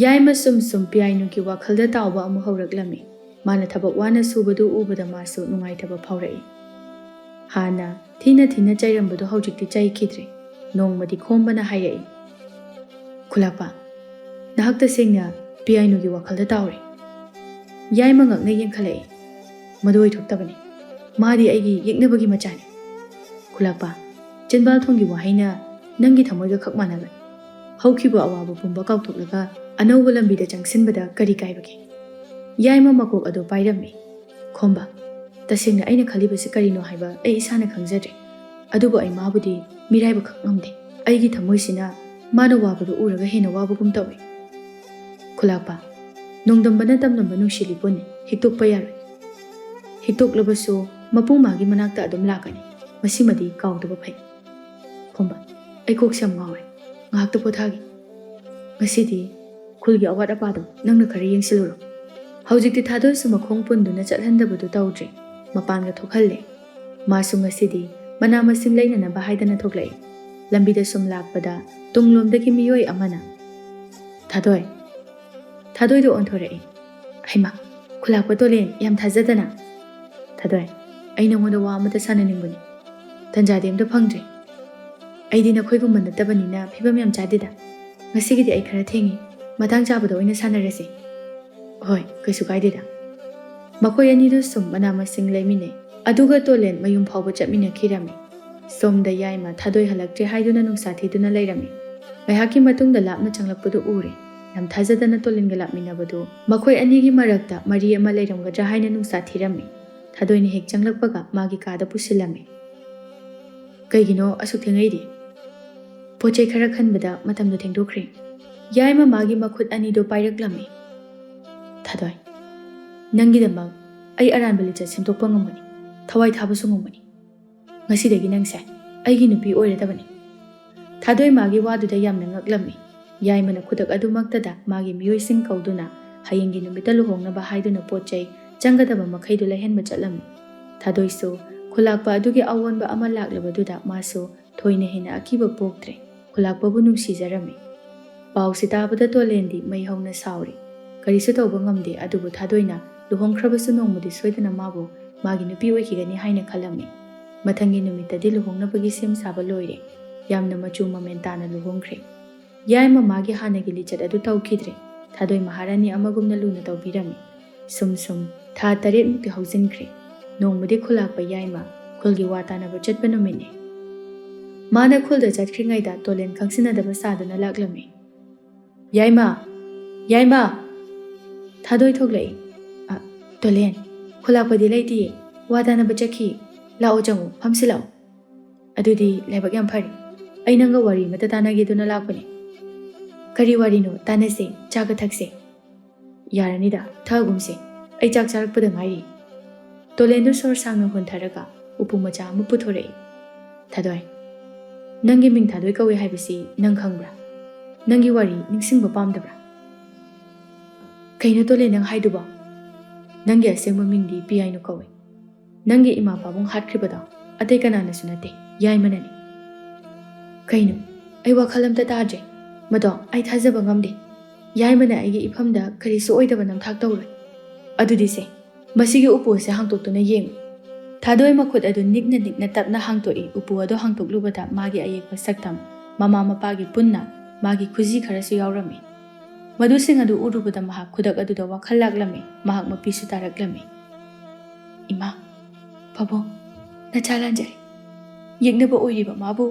ꯌꯥꯏꯃ ꯁꯨꯝ ꯁꯨꯝ ꯄꯤꯌꯥꯏꯅꯨꯒꯤ ꯋꯥꯈꯜꯗ ꯇꯥꯎꯕ ꯑꯃꯨꯛ ꯍꯧꯔꯛꯂꯝꯃꯤ꯫ ꯃꯥꯅ ꯊꯕꯛ ꯋꯥꯅ ꯁꯨꯕꯗꯨ ꯎꯕꯗ ꯃꯥꯁꯨ ꯅꯨꯡꯉꯥꯏꯇꯕ ꯐꯥꯎꯔꯛꯏ꯫ ꯍꯥꯟꯅ ꯊꯤꯅ ꯊꯤꯅ ꯆꯩꯔꯝꯕꯗꯨ ꯍꯧꯖꯤꯛꯇꯤ ꯆꯩꯈꯤꯗ꯭ꯔꯦ꯫ ꯅꯣꯡꯃꯗꯤ ꯈꯣꯝꯕꯅ ꯍꯥꯏꯔꯛꯏ, "ꯈꯨꯂꯥꯛꯄ, ꯅꯍꯥꯛ ꯇꯁꯦꯡꯅ ꯄꯤꯌꯥꯏꯅꯨꯒꯤ ꯋꯥꯈꯜꯗ ꯇꯥꯎꯔꯦ꯫" ꯌꯥꯏꯃ ꯉꯛꯅ ꯌꯦꯡꯈꯠꯂꯛꯏ꯫ "ꯃꯗꯨ ꯑꯣꯏꯊꯣꯛꯇꯕꯅꯤ꯫ ꯃꯥꯗꯤ ꯑꯩꯒꯤ ꯌꯦꯛꯅꯕꯒꯤ ꯃꯆꯥꯅꯤ꯫" "ꯈꯨꯂꯥꯛꯄ, ꯆꯤꯟꯕꯥꯜ ꯊꯣꯡꯒꯤ ꯋꯥꯍꯩꯅ ꯅꯪꯒꯤ ꯊꯃꯣꯏꯒ ꯈꯛ ꯃꯥꯟꯅꯕꯅꯤ꯫ ꯍꯧꯈꯤꯕ ꯑꯋꯥꯕ ꯄꯨꯝꯕ ꯀꯥꯎꯊꯣꯛꯂꯒ ꯑꯅꯧꯕ ꯂꯝꯕꯤꯗ ꯆꯪꯁꯤꯟꯕꯗ ꯀꯔꯤ ꯀꯥꯏꯕꯒꯦ?" ꯌꯥꯏꯃ ꯃꯀꯣꯛ ꯑꯗꯨ ꯄꯥꯏꯔꯝꯃꯤ꯫ "ꯈꯣꯝꯕ, ꯇꯁꯦꯡꯅ ꯑꯩꯅ ꯈꯜꯂꯤꯕꯁꯤ ꯀꯔꯤꯅꯣ ꯍꯥꯏꯕ ꯑꯩ ꯏꯁꯥꯅ ꯈꯪꯖꯗ꯭ꯔꯦ꯫ ꯑꯗꯨꯕꯨ ꯑꯩ ꯃꯥꯕꯨꯗꯤ ꯃꯤꯔꯥꯏꯕ ꯈꯛ ꯉꯝꯗꯦ꯫ ꯑꯩꯒꯤ ꯊꯃꯣꯏꯁꯤꯅ ꯃꯥꯅ ꯋꯥꯕꯗꯨ ꯎꯔꯒ ꯍꯦꯟꯅ ꯋꯥꯕꯒꯨꯝ ꯇꯧꯏ꯫ ꯈꯨꯂꯥꯛꯄ, ꯅꯣꯡꯗꯝꯕꯅ ꯇꯝꯂꯝꯕ ꯅꯨꯡꯁꯤ ꯂꯤꯄꯨꯟꯅꯤ, ꯍꯤꯛꯇꯣꯛꯄ ꯌꯥꯔꯣꯏ꯫ ꯍꯤꯛꯇꯣꯛꯂꯕꯁꯨ ꯃꯄꯨ ꯃꯥꯒꯤ ꯃꯅꯥꯛꯇ ꯑꯗꯨꯝ ꯂꯥꯛꯀꯅꯤ, ꯃꯁꯤꯃꯗꯤ ꯀꯥꯎꯗꯕ ꯐꯩ꯫ ꯈꯣꯝꯕ, ꯑꯩ ꯀꯣꯛꯁꯦ ꯌꯥꯝ ꯉꯥꯎꯔꯦ, ꯉꯥꯏꯍꯥꯛꯇ ꯄꯣꯊꯥꯒꯦ꯫ ꯉꯁꯤꯗꯤ ꯈꯨꯜꯒꯤ ꯑꯋꯥꯠ ꯑꯄꯥꯗꯣ ꯅꯪꯅ ꯈꯔ ꯌꯦꯡꯁꯤꯜꯂꯨꯔꯣ꯫ ꯍꯧꯖꯤꯛꯇꯤ ꯊꯥꯗꯣꯏꯁꯨ ꯃꯈꯣꯡ ꯄꯨꯟꯗꯨꯅ ꯆꯠꯍꯟꯗꯕꯗꯨ ꯇꯧꯗ꯭ꯔꯦ, ꯃꯄꯥꯟꯒ ꯊꯣꯛꯍꯜꯂꯦ꯫ ꯃꯥꯁꯨ ꯉꯁꯤꯗꯤ ꯃꯅꯥ ꯃꯁꯤꯡ ꯂꯩꯅꯅꯕ ꯍꯥꯏꯗꯅ ꯊꯣꯛꯂꯛꯏ꯫ ꯂꯝꯕꯤꯗ ꯁꯨꯝ ꯂꯥꯛꯄꯗ ꯇꯨꯡꯂꯣꯝꯗꯒꯤ ꯃꯤꯑꯣꯏ ꯑꯃꯅ, "ꯊꯥꯗꯣꯏ!" ꯊꯥꯗꯣꯏꯗꯣ ꯑꯣꯟꯊꯣꯔꯛꯏ꯫ "ꯍꯩꯃꯥ, ꯈꯨꯂꯥꯛꯄ ꯇꯣꯂꯦꯟ, ꯌꯥꯝ ꯊꯥꯖꯗꯅ!" "ꯊꯥꯗꯣꯏ, ꯑꯩ ꯅꯉꯣꯟꯗ ꯋꯥ ꯑꯃꯇ ꯁꯥꯟꯅꯅꯤꯡꯕꯅꯤ꯫ ꯇꯟꯖꯥꯗꯤ ꯑꯝꯇ ꯐꯪꯗ꯭ꯔꯦ꯫ ꯑꯩꯗꯤ ꯅꯈꯣꯏꯒꯨꯝꯕ ꯅꯠꯇꯕꯅꯤꯅ ꯐꯤꯕꯝ ꯌꯥꯝ ꯆꯥꯗꯦꯗ꯫ ꯉꯁꯤꯒꯤꯗꯤ ꯑꯩ ꯈꯔ ꯊꯦꯡꯉꯤ꯫ ꯃꯇꯥꯡ ꯆꯥꯕꯗ ꯑꯣꯏꯅ ꯁꯥꯟꯅꯔꯁꯤ꯫" "ꯍꯣꯏ, ꯀꯩꯁꯨ ꯀꯥꯏꯗꯦꯗ꯫" ꯃꯈꯣꯏ ꯑꯅꯤꯗꯨ ꯁꯨꯝ ꯃꯅꯥ ꯃꯁꯤꯡ ꯂꯩꯃꯤꯟꯅꯩ꯫ ꯑꯗꯨꯒ ꯇꯣꯂꯦꯟ ꯃꯌꯨꯝ ꯐꯥꯎꯕ ꯆꯠꯃꯤꯟꯅꯈꯤꯔꯝꯃꯤ꯫ ꯁꯣꯝꯗ ꯌꯥꯏꯃ ꯊꯥꯗꯣꯏ ꯍꯜꯂꯛꯇ꯭ꯔꯦ ꯍꯥꯏꯗꯨꯅ ꯅꯨꯡꯁꯥ ꯊꯤꯗꯨꯅ ꯂꯩꯔꯝꯃꯤ꯫ ꯉꯥꯏꯍꯥꯛꯀꯤ ꯃꯇꯨꯡꯗ ꯂꯥꯞꯅ ꯆꯪꯂꯛꯄꯗꯨ ꯎꯔꯦ꯫ ꯌꯥꯝ ꯊꯥꯖꯗꯅ ꯇꯣꯂꯦꯟꯒ ꯂꯥꯛꯃꯤꯟꯅꯕꯗꯨ ꯃꯈꯣꯏ ꯑꯅꯤꯒꯤ ꯃꯔꯛꯇ ꯃꯔꯤ ꯑꯃ ꯂꯩꯔꯝꯒꯗ꯭ꯔꯥ ꯍꯥꯏꯅ ꯅꯨꯡꯁꯥ ꯊꯤꯔꯝꯃꯤ꯫ ꯊꯥꯗꯣꯏꯅ ꯍꯦꯛ ꯆꯪꯂꯛꯄꯒ ꯃꯥꯒꯤ ꯀꯥꯗ ꯄꯨꯁꯤꯜꯂꯝꯃꯤ꯫ "ꯀꯩꯒꯤꯅꯣ ꯑꯁꯨꯛ ꯊꯦꯡꯉꯛꯏꯗꯤ?" "ꯄꯣꯠ ꯆꯩ ꯈꯔ ꯈꯟꯕꯗ ꯃꯇꯝꯗꯣ ꯊꯦꯡꯗꯣꯛꯈ꯭ꯔꯦ꯫" ꯌꯥꯏꯃ ꯃꯥꯒꯤ ꯃꯈꯨꯠ ꯑꯅꯤꯗꯣ ꯄꯥꯏꯔꯛꯂꯝꯃꯤ꯫ "ꯊꯥꯗꯣꯏ, ꯅꯪꯒꯤꯗꯃꯛ ꯑꯩ ꯑꯔꯥꯟꯕ ꯂꯤꯆꯠ ꯁꯦꯝꯗꯣꯛꯄ ꯉꯝꯒꯅꯤ, ꯊꯋꯥꯏ ꯊꯥꯕꯁꯨ ꯉꯝꯒꯅꯤ꯫ ꯉꯁꯤꯗꯒꯤ ꯅꯪꯁꯦ ꯑꯩꯒꯤ ꯅꯨꯄꯤ ꯑꯣꯏꯔꯗꯕꯅꯤ꯫" ꯊꯥꯗꯣꯏ ꯃꯥꯒꯤ ꯋꯥꯗꯨꯗ ꯌꯥꯝꯅ ꯉꯛꯂꯝꯃꯤ꯫ ꯌꯥꯏꯃꯅ ꯈꯨꯗꯛ ꯑꯗꯨꯃꯛꯇꯗ ꯃꯥꯒꯤ ꯃꯤꯑꯣꯏꯁꯤꯡ ꯀꯧꯗꯨꯅ ꯍꯌꯦꯡꯒꯤ ꯅꯨꯃꯤꯠꯇ ꯂꯨꯍꯣꯡꯅꯕ ꯍꯥꯏꯗꯨꯅ ꯄꯣꯠ ꯆꯩ ꯆꯪꯒꯗꯕ ꯃꯈꯩꯗꯨ ꯂꯩꯍꯟꯕ ꯆꯠꯂꯝꯃꯤ꯫ ꯊꯥꯗꯣꯏꯁꯨ ꯈꯨꯂꯥꯛꯄ ꯑꯗꯨꯒꯤ ꯑꯑꯣꯟꯕ ꯑꯃ ꯂꯥꯛꯂꯕꯗꯨꯗ ꯃꯥꯁꯨ ꯊꯣꯏꯅ ꯍꯦꯟꯅ ꯑꯀꯤꯕ ꯄꯣꯛꯇ꯭ꯔꯦ꯫ ꯈꯨꯂꯥꯛꯄꯕꯨ ꯅꯨꯡꯁꯤꯖꯔꯝꯃꯤ꯫ ꯄꯥꯎꯁꯤ ꯇꯥꯕꯗ ꯇꯣꯂꯦꯟꯗꯤ ꯃꯩ ꯍꯧꯅ ꯁꯥꯎꯔꯤ꯫ ꯀꯔꯤꯁꯨ ꯇꯧꯕ ꯉꯝꯗꯦ, ꯑꯗꯨꯕꯨ ꯊꯥꯗꯣꯏꯅ ꯂꯨꯍꯣꯡꯈ꯭ꯔꯕꯁꯨ ꯅꯣꯡꯃꯗꯤ ꯁꯣꯏꯗꯅ ꯃꯥꯕꯨ ꯃꯥꯒꯤ ꯅꯨꯄꯤ ꯑꯣꯏꯈꯤꯒꯅꯤ ꯍꯥꯏꯅ ꯈꯜꯂꯝꯃꯤ꯫ ꯃꯊꯪꯒꯤ ꯅꯨꯃꯤꯠꯇꯗꯤ ꯂꯨꯍꯣꯡꯅꯕꯒꯤ ꯁꯦꯝ ꯁꯥꯕ ꯂꯣꯏꯔꯦ꯫ ꯌꯥꯝꯅ ꯃꯆꯨ ꯃꯃꯦꯟ ꯇꯥꯅ ꯂꯨꯍꯣꯡꯈ꯭ꯔꯦ꯫ ꯌꯥꯏꯃ ꯃꯥꯒꯤ ꯍꯥꯟꯅꯒꯤ ꯂꯤꯆꯠ ꯑꯗꯨ ꯇꯧꯈꯤꯗ꯭ꯔꯦ꯫ ꯊꯥꯗꯣꯏ ꯃꯍꯥꯔꯥꯅꯤ ꯑꯃꯒꯨꯝꯅ ꯂꯨꯅ ꯇꯧꯕꯤꯔꯝꯃꯤ꯫ ꯁꯨꯝ ꯁꯨꯝ ꯊꯥ ꯇꯔꯦꯠꯃꯨꯛꯇꯤ ꯍꯧꯖꯤꯟꯈ꯭ꯔꯦ꯫ ꯅꯣꯡꯃꯗꯤ ꯈꯨꯂꯥꯛꯄ ꯌꯥꯏꯃ ꯈꯨꯜꯒꯤ ꯋꯥ ꯇꯥꯅꯕ ꯆꯠꯄ ꯅꯨꯃꯤꯠꯅꯤ꯫ ꯃꯥꯅ ꯈꯨꯜꯗ ꯆꯠꯈ꯭ꯔꯤꯉꯩꯗ ꯇꯣꯂꯦꯟ ꯈꯪꯁꯤꯟꯅꯗꯕ ꯁꯥꯗꯨꯅ ꯂꯥꯛꯂꯝꯃꯤ꯫ "ꯌꯥꯏꯃ! ꯌꯥꯏꯃ!" ꯊꯥꯗꯣꯏ ꯊꯣꯛꯂꯛꯏ꯫ "ꯑ, ꯇꯣꯂꯦꯟ, ꯈꯨꯂꯥꯛꯄꯗꯤ ꯂꯩꯇꯤꯌꯦ꯫ ꯋꯥ ꯇꯥꯅꯕ ꯆꯠꯈꯤ꯫ ꯂꯥꯛꯑꯣ ꯆꯪꯉꯣ, ꯐꯝꯁꯤ ꯂꯥꯛꯑꯣ꯫" "ꯑꯗꯨꯗꯤ ꯂꯥꯏꯕꯛ ꯌꯥꯝ ꯐꯔꯦ꯫" ꯑꯩ ꯅꯪꯒ ꯋꯥꯔꯤ ꯑꯃꯇ ꯇꯥꯟꯅꯒꯦꯗꯨꯅ ꯂꯥꯛꯄꯅꯦ꯫ ꯀꯔꯤ ꯋꯥꯔꯤꯅꯣ? ꯇꯥꯟꯅꯁꯦ, ꯆꯥꯒ ꯊꯛꯁꯦ꯫ ꯌꯥꯔꯅꯤꯗ, ꯊꯛꯑꯒꯨꯝꯁꯦ꯫ ꯑꯩ ꯆꯥꯛ ꯆꯥꯔꯛꯄꯗ ꯉꯥꯏꯔꯤ꯫ ꯇꯣꯂꯦꯟꯗꯨ ꯁꯣꯔ ꯁꯥꯡꯅ ꯍꯣꯟꯊꯔꯒ ꯎꯄꯨ ꯃꯆꯥ ꯑꯃ ꯄꯨꯊꯣꯔꯛꯏ꯫ "ꯊꯥꯗꯣꯏ, ꯅꯪꯒꯤ ꯃꯤꯡ ꯊꯥꯗꯣꯏ ꯀꯧꯏ ꯍꯥꯏꯕꯁꯤ ꯅꯪ ꯈꯪꯕ꯭ꯔꯥ? ꯅꯪꯒꯤ ꯋꯥꯔꯤ ꯅꯤꯡꯁꯤꯡꯕ ꯄꯥꯝꯗꯕ꯭ꯔꯥ?" "ꯀꯩꯅꯣ ꯇꯣꯂꯦꯟ ꯅꯪ ꯍꯥꯏꯗꯨꯕꯣ? ꯅꯪꯒꯤ ꯑꯁꯦꯡꯕ ꯃꯤꯡꯗꯤ ꯄꯤꯌꯥꯏꯅꯨ ꯀꯧꯏ꯫ ꯅꯪꯒꯤ ꯏꯃꯥ ꯄꯥꯕꯨꯡ ꯍꯥꯠꯈ꯭ꯔꯤꯕꯗꯣ ꯑꯇꯩ ꯀꯅꯥꯅꯁꯨ ꯅꯠꯇꯦ, ꯌꯥꯏꯃꯅꯅꯤ꯫" "ꯀꯩꯅꯣ? ꯑꯩ ꯋꯥꯈꯜ ꯑꯝꯇ ꯇꯥꯗ꯭ꯔꯦ꯫ ꯃꯗꯣ ꯑꯩ ꯊꯥꯖꯕ ꯉꯝꯗꯦ꯫ ꯌꯥꯏꯃꯅ ꯑꯩꯒꯤ ꯏꯐꯝꯗ ꯀꯔꯤꯁꯨ ꯑꯣꯏꯗꯕ ꯅꯝꯊꯥꯛ ꯇꯧꯔꯣꯏ꯫ ꯑꯗꯨꯗꯤ ꯁꯦ, ꯃꯁꯤꯒꯤ ꯎꯄꯨ ꯑꯁꯦ ꯍꯥꯡꯇꯣꯛꯇꯨꯅ ꯌꯦꯡꯉꯨ꯫" ꯊꯥꯗꯣꯏ ꯃꯈꯨꯠ ꯑꯗꯨ ꯅꯤꯛꯅ ꯅꯤꯛꯅ ꯇꯞꯅ ꯍꯥꯡꯇꯣꯛꯏ꯫ ꯎꯄꯨ ꯑꯗꯨ ꯍꯥꯡꯇꯣꯛꯂꯨꯕꯗ ꯃꯥꯒꯤ ꯑꯌꯦꯛꯄ ꯁꯛꯇꯝ, ꯃꯃꯥ ꯃꯄꯥꯒꯤ ꯄꯨꯟꯅ ꯃꯥꯒꯤ ꯈꯨꯖꯤ ꯈꯔꯁꯨ ꯌꯥꯎꯔꯝꯃꯤ꯫ ꯃꯗꯨꯁꯤꯡ ꯑꯗꯨ ꯎꯔꯨꯕꯗ ꯃꯍꯥꯛ ꯈꯨꯗꯛ ꯑꯗꯨꯗ ꯋꯥꯈꯜ ꯂꯥꯛꯂꯝꯃꯤ꯫ ꯃꯍꯥꯛ ꯃꯄꯤꯁꯨ ꯇꯥꯔꯛꯂꯝꯃꯤ꯫ "ꯏꯃꯥ, ꯄꯥꯕꯨꯡ, ꯅꯆꯥ ꯂꯥꯟꯖꯔꯦ꯫ ꯌꯦꯛꯅꯕ ꯑꯣꯏꯔꯤꯕ ꯃꯥꯕꯨ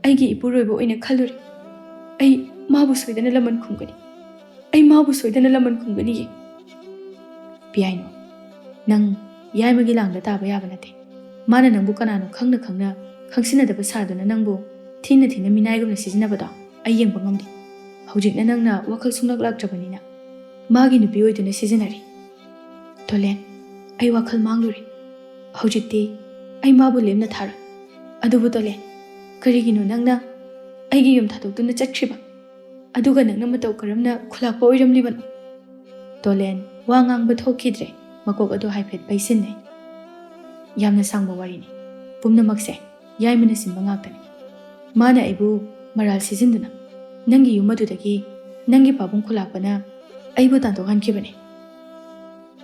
ꯑꯩꯒꯤ ꯏꯄꯨꯔꯣꯏꯕ ꯑꯣꯏꯅ ꯈꯜꯂꯨꯔꯦ꯫ ꯑꯩ ꯃꯥꯕꯨ ꯁꯣꯏꯗꯅ ꯂꯃꯟ ꯈꯨꯝꯒꯅꯤ꯫ ꯑꯩ ꯃꯥꯕꯨ ꯁꯣꯏꯗꯅ ꯂꯃꯟ ꯈꯨꯝꯒꯅꯤꯌꯦ꯫" "ꯄꯤꯌꯥꯏꯅꯨ, ꯅꯪ ꯌꯥꯏꯃꯒꯤ ꯂꯥꯡꯗ ꯇꯥꯕ ꯌꯥꯕ ꯅꯠꯇꯦ꯫ ꯃꯥꯅ ꯅꯪꯕꯨ ꯀꯅꯥꯅꯣ ꯈꯪꯅ ꯈꯪꯅ ꯈꯪꯁꯤꯟꯅꯗꯕ ꯁꯥꯗꯨꯅ ꯅꯪꯕꯨ ꯊꯤꯅ ꯊꯤꯅ ꯃꯤꯅꯥꯏꯒꯨꯝꯅ ꯁꯤꯖꯤꯟꯅꯕꯗꯣ ꯑꯩ ꯌꯦꯡꯕ ꯉꯝꯗꯦ꯫ ꯍꯧꯖꯤꯛꯅ ꯅꯪꯅ ꯋꯥꯈꯜ ꯁꯨꯡꯂꯥꯛ ꯂꯥꯛꯇ꯭ꯔꯕꯅꯤꯅ ꯃꯥꯒꯤ ꯅꯨꯄꯤ ꯑꯣꯏꯗꯨꯅ ꯁꯤꯖꯤꯟꯅꯔꯤ꯫" "ꯇꯣꯂꯦꯟ, ꯑꯩ ꯋꯥꯈꯜ ꯃꯥꯡꯂꯨꯔꯦ꯫ ꯍꯧꯖꯤꯛꯇꯤ ꯑꯩ ꯃꯥꯕꯨ ꯂꯦꯝꯅ ꯊꯥꯔꯣꯏ꯫ ꯑꯗꯨꯕꯨ ꯇꯣꯂꯦꯟ, ꯀꯔꯤꯒꯤꯅꯣ ꯅꯪꯅ ꯑꯩꯒꯤ ꯌꯨꯝ ꯊꯥꯗꯣꯛꯇꯨꯅ ꯆꯠꯈ꯭ꯔꯤꯕ? ꯑꯗꯨꯒ ꯅꯪꯅ ꯃꯇꯧ ꯀꯔꯝꯅ ꯈꯨꯂꯥꯛꯄ ꯑꯣꯏꯔꯝꯂꯤꯕꯅꯣ?" ꯇꯣꯂꯦꯟ ꯋꯥ ꯉꯥꯡꯕ ꯊꯣꯛꯈꯤꯗ꯭ꯔꯦ꯫ ꯃꯀꯣꯛ ꯑꯗꯨ ꯍꯥꯏꯐꯦꯠ ꯄꯩꯁꯤꯟꯅꯩ꯫ "ꯌꯥꯝꯅ ꯁꯥꯡꯕ ꯋꯥꯔꯤꯅꯤ꯫ ꯄꯨꯝꯅꯃꯛꯁꯦ ꯌꯥꯏꯃꯅ ꯁꯤꯟꯕ ꯉꯥꯛꯇꯅꯤ꯫ ꯃꯥꯅ ꯑꯩꯕꯨ ꯃꯔꯥꯜ ꯁꯤꯖꯤꯟꯗꯨꯅ ꯅꯪꯒꯤ ꯌꯨꯝ ꯑꯗꯨꯗꯒꯤ ꯅꯪꯒꯤ ꯄꯥꯕꯨꯡ ꯈꯨꯂꯥꯛꯄꯅ ꯑꯩꯕꯨ ꯇꯥꯟꯊꯣꯛꯍꯟꯈꯤꯕꯅꯤ꯫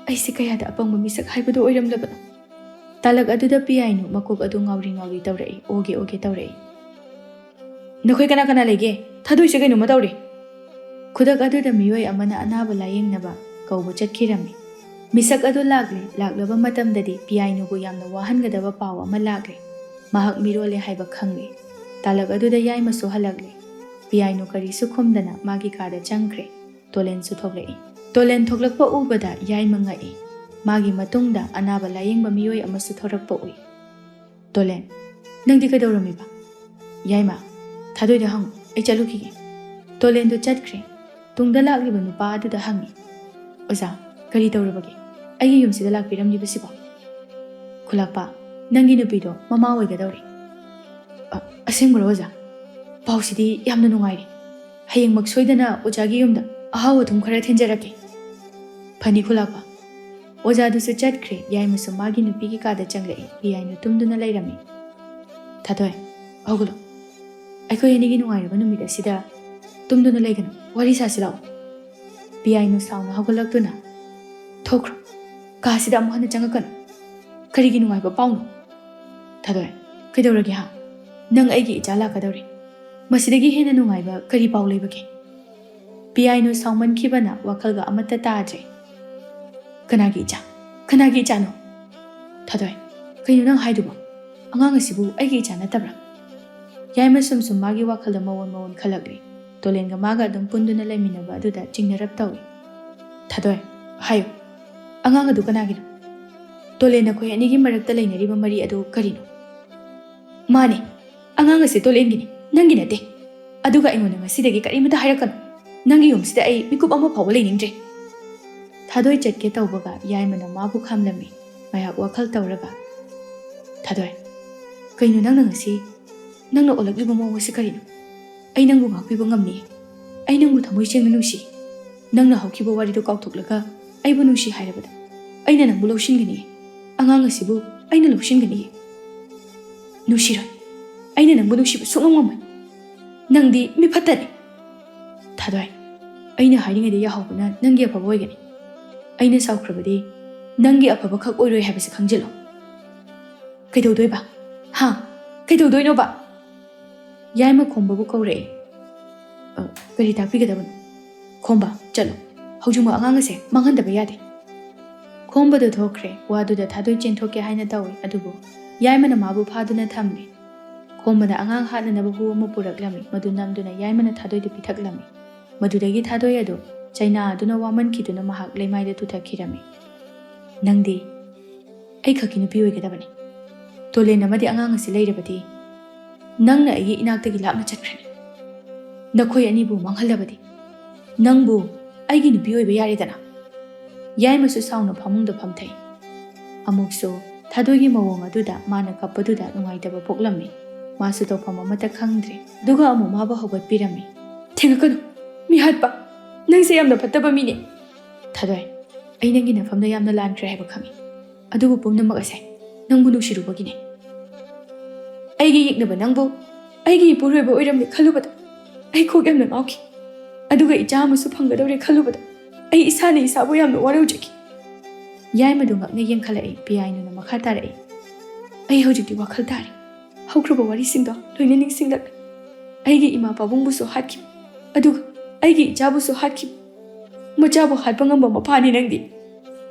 ꯑꯩꯁꯦ ꯀꯌꯥꯗ ꯑꯄꯪꯕ ꯃꯤꯁꯛ ꯍꯥꯏꯕꯗꯨ ꯑꯣꯏꯔꯝꯂꯕꯅꯣ?" ꯇꯥꯂꯛ ꯑꯗꯨꯗ ꯄꯤꯌꯥꯏꯅꯨ ꯃꯀꯣꯛ ꯑꯗꯨ ꯉꯥꯎꯔꯤ ꯉꯥꯎꯔꯤ ꯇꯧꯔꯛꯏ, ꯑꯣꯒꯦ ꯑꯣꯒꯦ ꯇꯧꯔꯛꯏ꯫ "ꯅꯈꯣꯏ ꯀꯅꯥ ꯀꯅꯥ ꯂꯩꯒꯦ? ꯊꯥꯗꯣꯏꯁꯦ ꯀꯩꯅꯣꯝꯃ ꯇꯧꯔꯦ!" ꯈꯨꯗꯛ ꯑꯗꯨꯗ ꯃꯤꯑꯣꯏ ꯑꯃꯅ ꯑꯅꯥꯕ ꯂꯥꯌꯦꯡꯅꯕ ꯀꯧꯕ ꯆꯠꯈꯤꯔꯝꯃꯤ꯫ ꯃꯤꯁꯛ ꯑꯗꯨ ꯂꯥꯛꯂꯦ꯫ ꯂꯥꯛꯂꯕ ꯃꯇꯝꯗꯗꯤ ꯄꯤꯌꯥꯏꯅꯨꯕꯨ ꯌꯥꯝꯅ ꯋꯥꯍꯟꯒꯗꯕ ꯄꯥꯎ ꯑꯃ ꯂꯥꯛꯂꯦ꯫ ꯃꯍꯥꯛ ꯃꯤꯔꯣꯜꯂꯦ ꯍꯥꯏꯕ ꯈꯪꯂꯦ꯫ ꯇꯥꯂꯛ ꯑꯗꯨꯗ ꯌꯥꯏꯃꯁꯨ ꯍꯜꯂꯛꯂꯦ꯫ ꯄꯤꯌꯥꯏꯅꯨ ꯀꯔꯤꯁꯨ ꯈꯨꯝꯗꯅ ꯃꯥꯒꯤ ꯀꯥꯗ ꯆꯪꯈ꯭ꯔꯦ꯫ ꯇꯣꯂꯦꯟꯁꯨ ꯊꯣꯛꯂꯛꯏ꯫ ꯇꯣꯂꯦꯟ ꯊꯣꯛꯂꯛꯄ ꯎꯕꯗ ꯌꯥꯏꯃ ꯉꯛꯏ꯫ ꯃꯥꯒꯤ ꯃꯇꯨꯡꯗ ꯑꯅꯥꯕ ꯂꯥꯌꯦꯡꯕ ꯃꯤꯑꯣꯏ ꯑꯃꯁꯨ ꯊꯣꯔꯛꯄ ꯎꯏ꯫ "ꯇꯣꯂꯦꯟ, ꯅꯪꯗꯤ ꯀꯩꯗꯧꯔꯝꯃꯤꯕ?" "ꯌꯥꯏꯃ, "ꯊꯥꯗꯣꯏꯗ ꯍꯪꯉꯨ, ꯑꯩ ꯆꯠꯂꯨꯈꯤꯒꯦ"꯫ ꯇꯣꯂꯦꯟꯗꯨ ꯆꯠꯈ꯭ꯔꯦ꯫ ꯇꯨꯡꯗ ꯂꯥꯛꯂꯤꯕ ꯅꯨꯄꯥ ꯑꯗꯨꯗ ꯍꯪꯉꯤ, "ꯑꯣꯖꯥ, ꯀꯔꯤ ꯇꯧꯔꯕꯒꯦ? ꯑꯩꯒꯤ ꯌꯨꯝꯁꯤꯗ ꯂꯥꯛꯄꯤꯔꯝꯂꯤꯕꯁꯤꯕꯣ?" ꯈꯨꯂꯥꯛꯄ, "ꯅꯪꯒꯤ ꯅꯨꯄꯤꯗꯣ ꯃꯃꯥ ꯑꯣꯏꯒꯗꯧꯔꯦ"꯫ "ꯑ, ꯑꯁꯦꯡꯕꯔꯣ ꯑꯣꯖꯥ? ꯄꯥꯎꯁꯤꯗꯤ ꯌꯥꯝꯅ ꯅꯨꯡꯉꯥꯏꯔꯦ꯫ ꯍꯌꯦꯡꯃꯛ ꯁꯣꯏꯗꯅ ꯑꯣꯖꯥꯒꯤ ꯌꯨꯝꯗ ꯑꯍꯥꯎ ꯑꯊꯨꯝ ꯈꯔ ꯊꯤꯟꯖꯔꯛꯀꯦ"꯫ "ꯐꯅꯤ ꯈꯨꯂꯥꯛꯄ"꯫ ꯑꯣꯖꯥꯗꯨꯁꯨ ꯆꯠꯈ꯭ꯔꯦ꯫ ꯌꯥꯏꯃꯁꯨ ꯃꯥꯒꯤ ꯅꯨꯄꯤꯒꯤ ꯀꯥꯗ ꯆꯪꯂꯛꯏ꯫ ꯄꯤꯌꯥꯏꯅꯨ ꯇꯨꯝꯗꯨꯅ ꯂꯩꯔꯝꯃꯤ꯫ "ꯊꯥꯗꯣꯏ, ꯍꯧꯒꯠꯂꯣ꯫ ꯑꯩꯈꯣꯏ ꯑꯅꯤꯒꯤ ꯅꯨꯡꯉꯥꯏꯔꯕ ꯅꯨꯃꯤꯠ ꯑꯁꯤꯗ ꯇꯨꯝꯗꯨꯅ ꯂꯩꯒꯅꯨ, ꯋꯥꯔꯤ ꯁꯥꯁꯤ ꯂꯥꯛꯑꯣ"꯫ ꯄꯤꯌꯥꯏꯅꯨ ꯁꯥꯎꯅ ꯍꯧꯒꯠꯂꯛꯇꯨꯅ, "ꯊꯣꯛꯈ꯭ꯔꯣ, ꯀꯥꯁꯤꯗ ꯑꯃꯨꯛ ꯍꯟꯅ ꯆꯪꯉꯛꯀꯅꯨ꯫ ꯀꯔꯤꯒꯤ ꯅꯨꯡꯉꯥꯏꯕ ꯄꯥꯎꯅꯣ?" "ꯊꯥꯗꯣꯏ, ꯀꯩꯗꯧꯔꯒꯦ ꯍꯥ? ꯅꯪ ꯑꯩꯒꯤ ꯏꯆꯥ ꯂꯥꯛꯀꯗꯧꯔꯦ꯫ ꯃꯁꯤꯗꯒꯤ ꯍꯦꯟꯅ ꯅꯨꯡꯉꯥꯏꯕ ꯀꯔꯤ ꯄꯥꯎ ꯂꯩꯕꯒꯦ?" ꯄꯤꯌꯥꯏꯅꯨ ꯁꯥꯎꯃꯟꯈꯤꯕꯅ ꯋꯥꯈꯜꯒ ꯑꯃꯠꯇ ꯇꯥꯗ꯭ꯔꯦ꯫ "ꯀꯅꯥꯒꯤ ꯏꯆꯥ? ꯀꯅꯥꯒꯤ ꯏꯆꯥꯅꯣ?" "ꯊꯥꯗꯣꯏ, ꯀꯩꯅꯣ ꯅꯪ ꯍꯥꯏꯗꯨꯕꯣ? ꯑꯉꯥꯡ ꯑꯁꯤꯕꯨ ꯑꯩꯒꯤ ꯏꯆꯥ ꯅꯠꯇꯕ꯭ꯔꯥ?" ꯌꯥꯏꯃ ꯁꯨꯝ ꯁꯨꯝ ꯃꯥꯒꯤ ꯋꯥꯈꯜꯗ ꯃꯑꯣꯟ ꯃꯑꯣꯟ ꯈꯜꯂꯛꯂꯤ꯫ ꯇꯣꯂꯦꯟꯒ ꯃꯥꯒ ꯑꯗꯨꯝ ꯄꯨꯟꯗꯨꯅ ꯂꯩꯃꯤꯟꯅꯕ ꯑꯗꯨꯗ ꯆꯤꯡꯅꯔꯞ ꯇꯧꯏ꯫ "ꯊꯥꯗꯣꯏ, ꯍꯥꯏꯌꯨ, ꯑꯉꯥꯡ ꯑꯗꯨ ꯀꯅꯥꯒꯤꯅꯣ? ꯇꯣꯂꯦꯟ, ꯅꯈꯣꯏ ꯑꯅꯤꯒꯤ ꯃꯔꯛꯇ ꯂꯩꯅꯔꯤꯕ ꯃꯔꯤ ꯑꯗꯨ ꯀꯔꯤꯅꯣ?" "ꯃꯥꯅꯦ, ꯑꯉꯥꯡ ꯑꯁꯤ ꯇꯣꯂꯦꯟꯒꯤꯅꯤ, ꯅꯪꯒꯤ ꯅꯠꯇꯦ꯫ ꯑꯗꯨꯒ ꯑꯩꯉꯣꯟꯗ ꯉꯁꯤꯗꯒꯤ ꯀꯔꯤꯃꯇ ꯍꯥꯏꯔꯛꯀꯅꯨ꯫ ꯅꯪꯒꯤ ꯌꯨꯝꯁꯤꯗ ꯑꯩ ꯃꯤꯀꯨꯞ ꯑꯃ ꯐꯥꯎꯕ ꯂꯩꯅꯤꯡꯗ꯭ꯔꯦ"꯫ ꯊꯥꯗꯣꯏ ꯆꯠꯀꯦ ꯇꯧꯕꯒ ꯌꯥꯏꯃꯅ ꯃꯥꯕꯨ ꯈꯥꯝꯂꯝꯃꯤ꯫ ꯃꯍꯥꯛ ꯋꯥꯈꯜ ꯇꯧꯔꯒ, "ꯊꯥꯗꯣꯏ, ꯀꯩꯅꯣ ꯅꯪꯅ ꯉꯁꯤ, ꯅꯪꯅ ꯑꯣꯜꯂꯛꯂꯤꯕ ꯃꯑꯣꯡ ꯑꯁꯤ ꯀꯔꯤꯅꯣ? ꯑꯩ ꯅꯪꯕꯨ ꯉꯥꯛꯄꯤꯕ ꯉꯝꯃꯤ꯫ ꯑꯩ ꯅꯪꯕꯨ ꯊꯃꯣꯏ ꯁꯦꯡꯅ ꯅꯨꯡꯁꯤ꯫ ꯅꯪꯅ ꯍꯧꯈꯤꯕ ꯋꯥꯔꯤꯗꯨ ꯀꯥꯎꯊꯣꯛꯂꯒ ꯑꯩꯕꯨ ꯅꯨꯡꯁꯤ ꯍꯥꯏꯔꯕꯗ ꯑꯩꯅ ꯅꯪꯕꯨ ꯂꯧꯁꯤꯟꯒꯅꯤ꯫ ꯑꯉꯥꯡ ꯑꯁꯤꯕꯨ ꯑꯩꯅ ꯂꯧꯁꯤꯟꯒꯅꯤ꯫ ꯅꯨꯡꯁꯤꯔꯣꯏ꯫ ꯑꯩꯅ ꯅꯪꯕꯨ ꯅꯨꯡꯁꯤꯕ ꯁꯨꯡꯉꯝ ꯉꯝꯃꯣꯏ꯫ ꯅꯪꯗꯤ ꯃꯤꯐꯠꯇꯅꯤ"꯫ "ꯊꯥꯗꯣꯏ, ꯑꯩꯅ ꯍꯥꯏꯔꯤꯉꯩꯗ ꯌꯥꯍꯧꯕꯅ ꯅꯪꯒꯤ ꯑꯐꯕ ꯑꯣꯏꯒꯅꯤ꯫ ꯑꯩꯅ ꯁꯥꯎꯈ꯭ꯔꯕꯗꯤ ꯅꯪꯒꯤ ꯑꯐꯕ ꯈꯛ ꯑꯣꯏꯔꯣꯏ ꯍꯥꯏꯕꯁꯤ ꯈꯪꯖꯤꯜꯂꯣ"꯫ "ꯀꯩꯗꯧꯗꯣꯏꯕ? ꯍꯥ? ꯀꯩꯗꯧꯗꯣꯏꯅꯣꯕ?" ꯌꯥꯏꯃ ꯈꯣꯝꯕꯕꯨ ꯀꯧꯔꯛꯏ꯫ "ꯑ, ꯀꯔꯤ ꯇꯥꯛꯄꯤꯒꯗꯕꯅꯣ? ꯈꯣꯝꯕ, ꯆꯠꯂꯣ꯫ ꯍꯧꯖꯤꯛꯃꯛ ꯑꯉꯥꯡ ꯑꯁꯦ ꯃꯥꯡꯍꯟꯗꯕ ꯌꯥꯗꯦ"꯫ ꯈꯣꯝꯕꯗꯨ ꯊꯣꯛꯈ꯭ꯔꯦ꯫ ꯋꯥꯗꯨꯗ ꯊꯥꯗꯣꯏ ꯆꯦꯟꯊꯣꯛꯀꯦ ꯍꯥꯏꯅ ꯇꯧꯏ, ꯑꯗꯨꯕꯨ ꯌꯥꯏꯃꯅ ꯃꯥꯕꯨ ꯐꯥꯗꯨꯅ ꯊꯝꯂꯦ꯫ ꯈꯣꯝꯕꯅ ꯑꯉꯥꯡ ꯍꯥꯠꯅꯅꯕ ꯍꯨ ꯑꯃ ꯄꯨꯔꯛꯂꯝꯃꯤ꯫ ꯃꯗꯨ ꯅꯝꯗꯨꯅ ꯌꯥꯏꯃꯅ ꯊꯥꯗꯣꯏꯗ ꯄꯤꯊꯛꯂꯝꯃꯤ꯫ ꯃꯗꯨꯗꯒꯤ ꯊꯥꯗꯣꯏ ꯑꯗꯨ ꯆꯩꯅꯥꯗꯨꯅ ꯋꯥꯃꯟꯈꯤꯗꯨꯅ ꯃꯍꯥꯛ ꯂꯩꯃꯥꯏꯗ ꯇꯨꯊꯈꯤꯔꯝꯃꯤ꯫ "ꯅꯪꯗꯤ ꯑꯩꯈꯛꯀꯤ ꯅꯨꯄꯤ ꯑꯣꯏꯒꯗꯕꯅꯤ꯫ ꯇꯣꯂꯦꯟ ꯑꯃꯗꯤ ꯑꯉꯥꯡ ꯑꯁꯤ ꯂꯩꯔꯕꯗꯤ ꯅꯪꯅ ꯑꯩꯒꯤ ꯏꯅꯥꯛꯇꯒꯤ ꯂꯥꯞꯅ ꯆꯠꯈ꯭ꯔꯅꯤ꯫ ꯅꯈꯣꯏ ꯑꯅꯤꯕꯨ ꯃꯥꯡꯍꯜꯂꯕꯗꯤ ꯅꯪꯕꯨ ꯑꯩꯒꯤ ꯅꯨꯄꯤ ꯑꯣꯏꯕ ꯌꯥꯔꯦꯗꯅ꯫ ꯌꯥꯏꯃꯁꯨ ꯁꯥꯎꯅ ꯐꯃꯨꯡꯗ ꯐꯝꯊꯩ꯫ ꯑꯃꯨꯛꯁꯨ ꯊꯥꯗꯣꯏꯒꯤ ꯃꯑꯣꯡ ꯑꯗꯨꯗ ꯃꯥꯅ ꯀꯞꯄꯗꯨꯗ ꯅꯨꯡꯉꯥꯏꯇꯕ ꯄꯣꯛꯂꯝꯃꯤ꯫ ꯃꯥꯁꯨ ꯇꯧꯐꯝ ꯑꯃꯠꯇ ꯈꯪꯗ꯭ꯔꯦ꯫ ꯑꯗꯨꯒ ꯑꯃꯨꯛ ꯃꯥꯕꯨ ꯍꯧꯒꯠꯄꯤꯔꯝꯃꯤ꯫ "ꯊꯦꯡꯉꯛꯀꯅꯨ, ꯃꯤꯍꯥꯠꯄ꯫ ꯅꯪꯁꯦ ꯌꯥꯝꯅ ꯐꯠꯇꯕ ꯃꯤꯅꯦ꯫" "ꯊꯥꯗꯣꯏ, ꯑꯩ ꯅꯪꯒꯤ ꯅꯐꯝꯗ ꯌꯥꯝꯅ ꯂꯥꯟꯈ꯭ꯔꯦ ꯍꯥꯏꯕ ꯈꯪꯉꯤ꯫ ꯑꯗꯨꯕꯨ ꯄꯨꯝꯅꯃꯛ ꯑꯁꯦ ꯅꯪꯕꯨ ꯅꯨꯡꯁꯤꯔꯨꯕꯒꯤꯅꯦ꯫ ꯑꯩꯒꯤ ꯌꯦꯛꯅꯕ ꯅꯪꯕꯨ ꯑꯩꯒꯤ ꯏꯄꯨꯔꯣꯏꯕ ꯑꯣꯏꯔꯝꯂꯦ ꯈꯜꯂꯨꯕꯗ ꯑꯩ ꯀꯣꯛ ꯌꯥꯝꯅ ꯉꯥꯎꯈꯤ꯫ ꯑꯗꯨꯒ ꯏꯆꯥ ꯑꯃꯁꯨ ꯐꯪꯒꯗꯧꯔꯦ ꯈꯜꯂꯨꯕꯗ ꯑꯩ ꯏꯁꯥꯅ ꯏꯁꯥꯕꯨ ꯌꯥꯝꯅ ꯋꯥꯔꯧꯖꯈꯤ꯫" ꯌꯥꯏꯃꯗꯨ ꯉꯛꯅ ꯌꯦꯡꯈꯠꯂꯛꯏ꯫ ꯄꯤꯌꯥꯏꯅꯨꯅ ꯃꯈꯥ ꯇꯥꯔꯛꯏ꯫ "ꯑꯩ ꯍꯧꯖꯤꯛꯇꯤ ꯋꯥꯈꯜ ꯇꯥꯔꯦ꯫ ꯍꯧꯈ꯭ꯔꯕ ꯋꯥꯔꯤꯁꯤꯡꯗꯣ ꯂꯣꯏꯅ ꯅꯤꯡꯁꯤꯡꯂꯛꯂꯦ꯫ ꯑꯩꯒꯤ ꯏꯃꯥ ꯄꯥꯕꯨꯡꯕꯨꯁꯨ ꯍꯥꯠꯈꯤꯕ, ꯑꯗꯨꯒ ꯑꯩꯒꯤ ꯏꯆꯥꯕꯨꯁꯨ ꯍꯥꯠꯈꯤꯕ꯫ ꯃꯆꯥꯕꯨ ꯍꯥꯠꯄ ꯉꯝꯕ ꯃꯄꯥꯅꯤ ꯅꯪꯗꯤ꯫"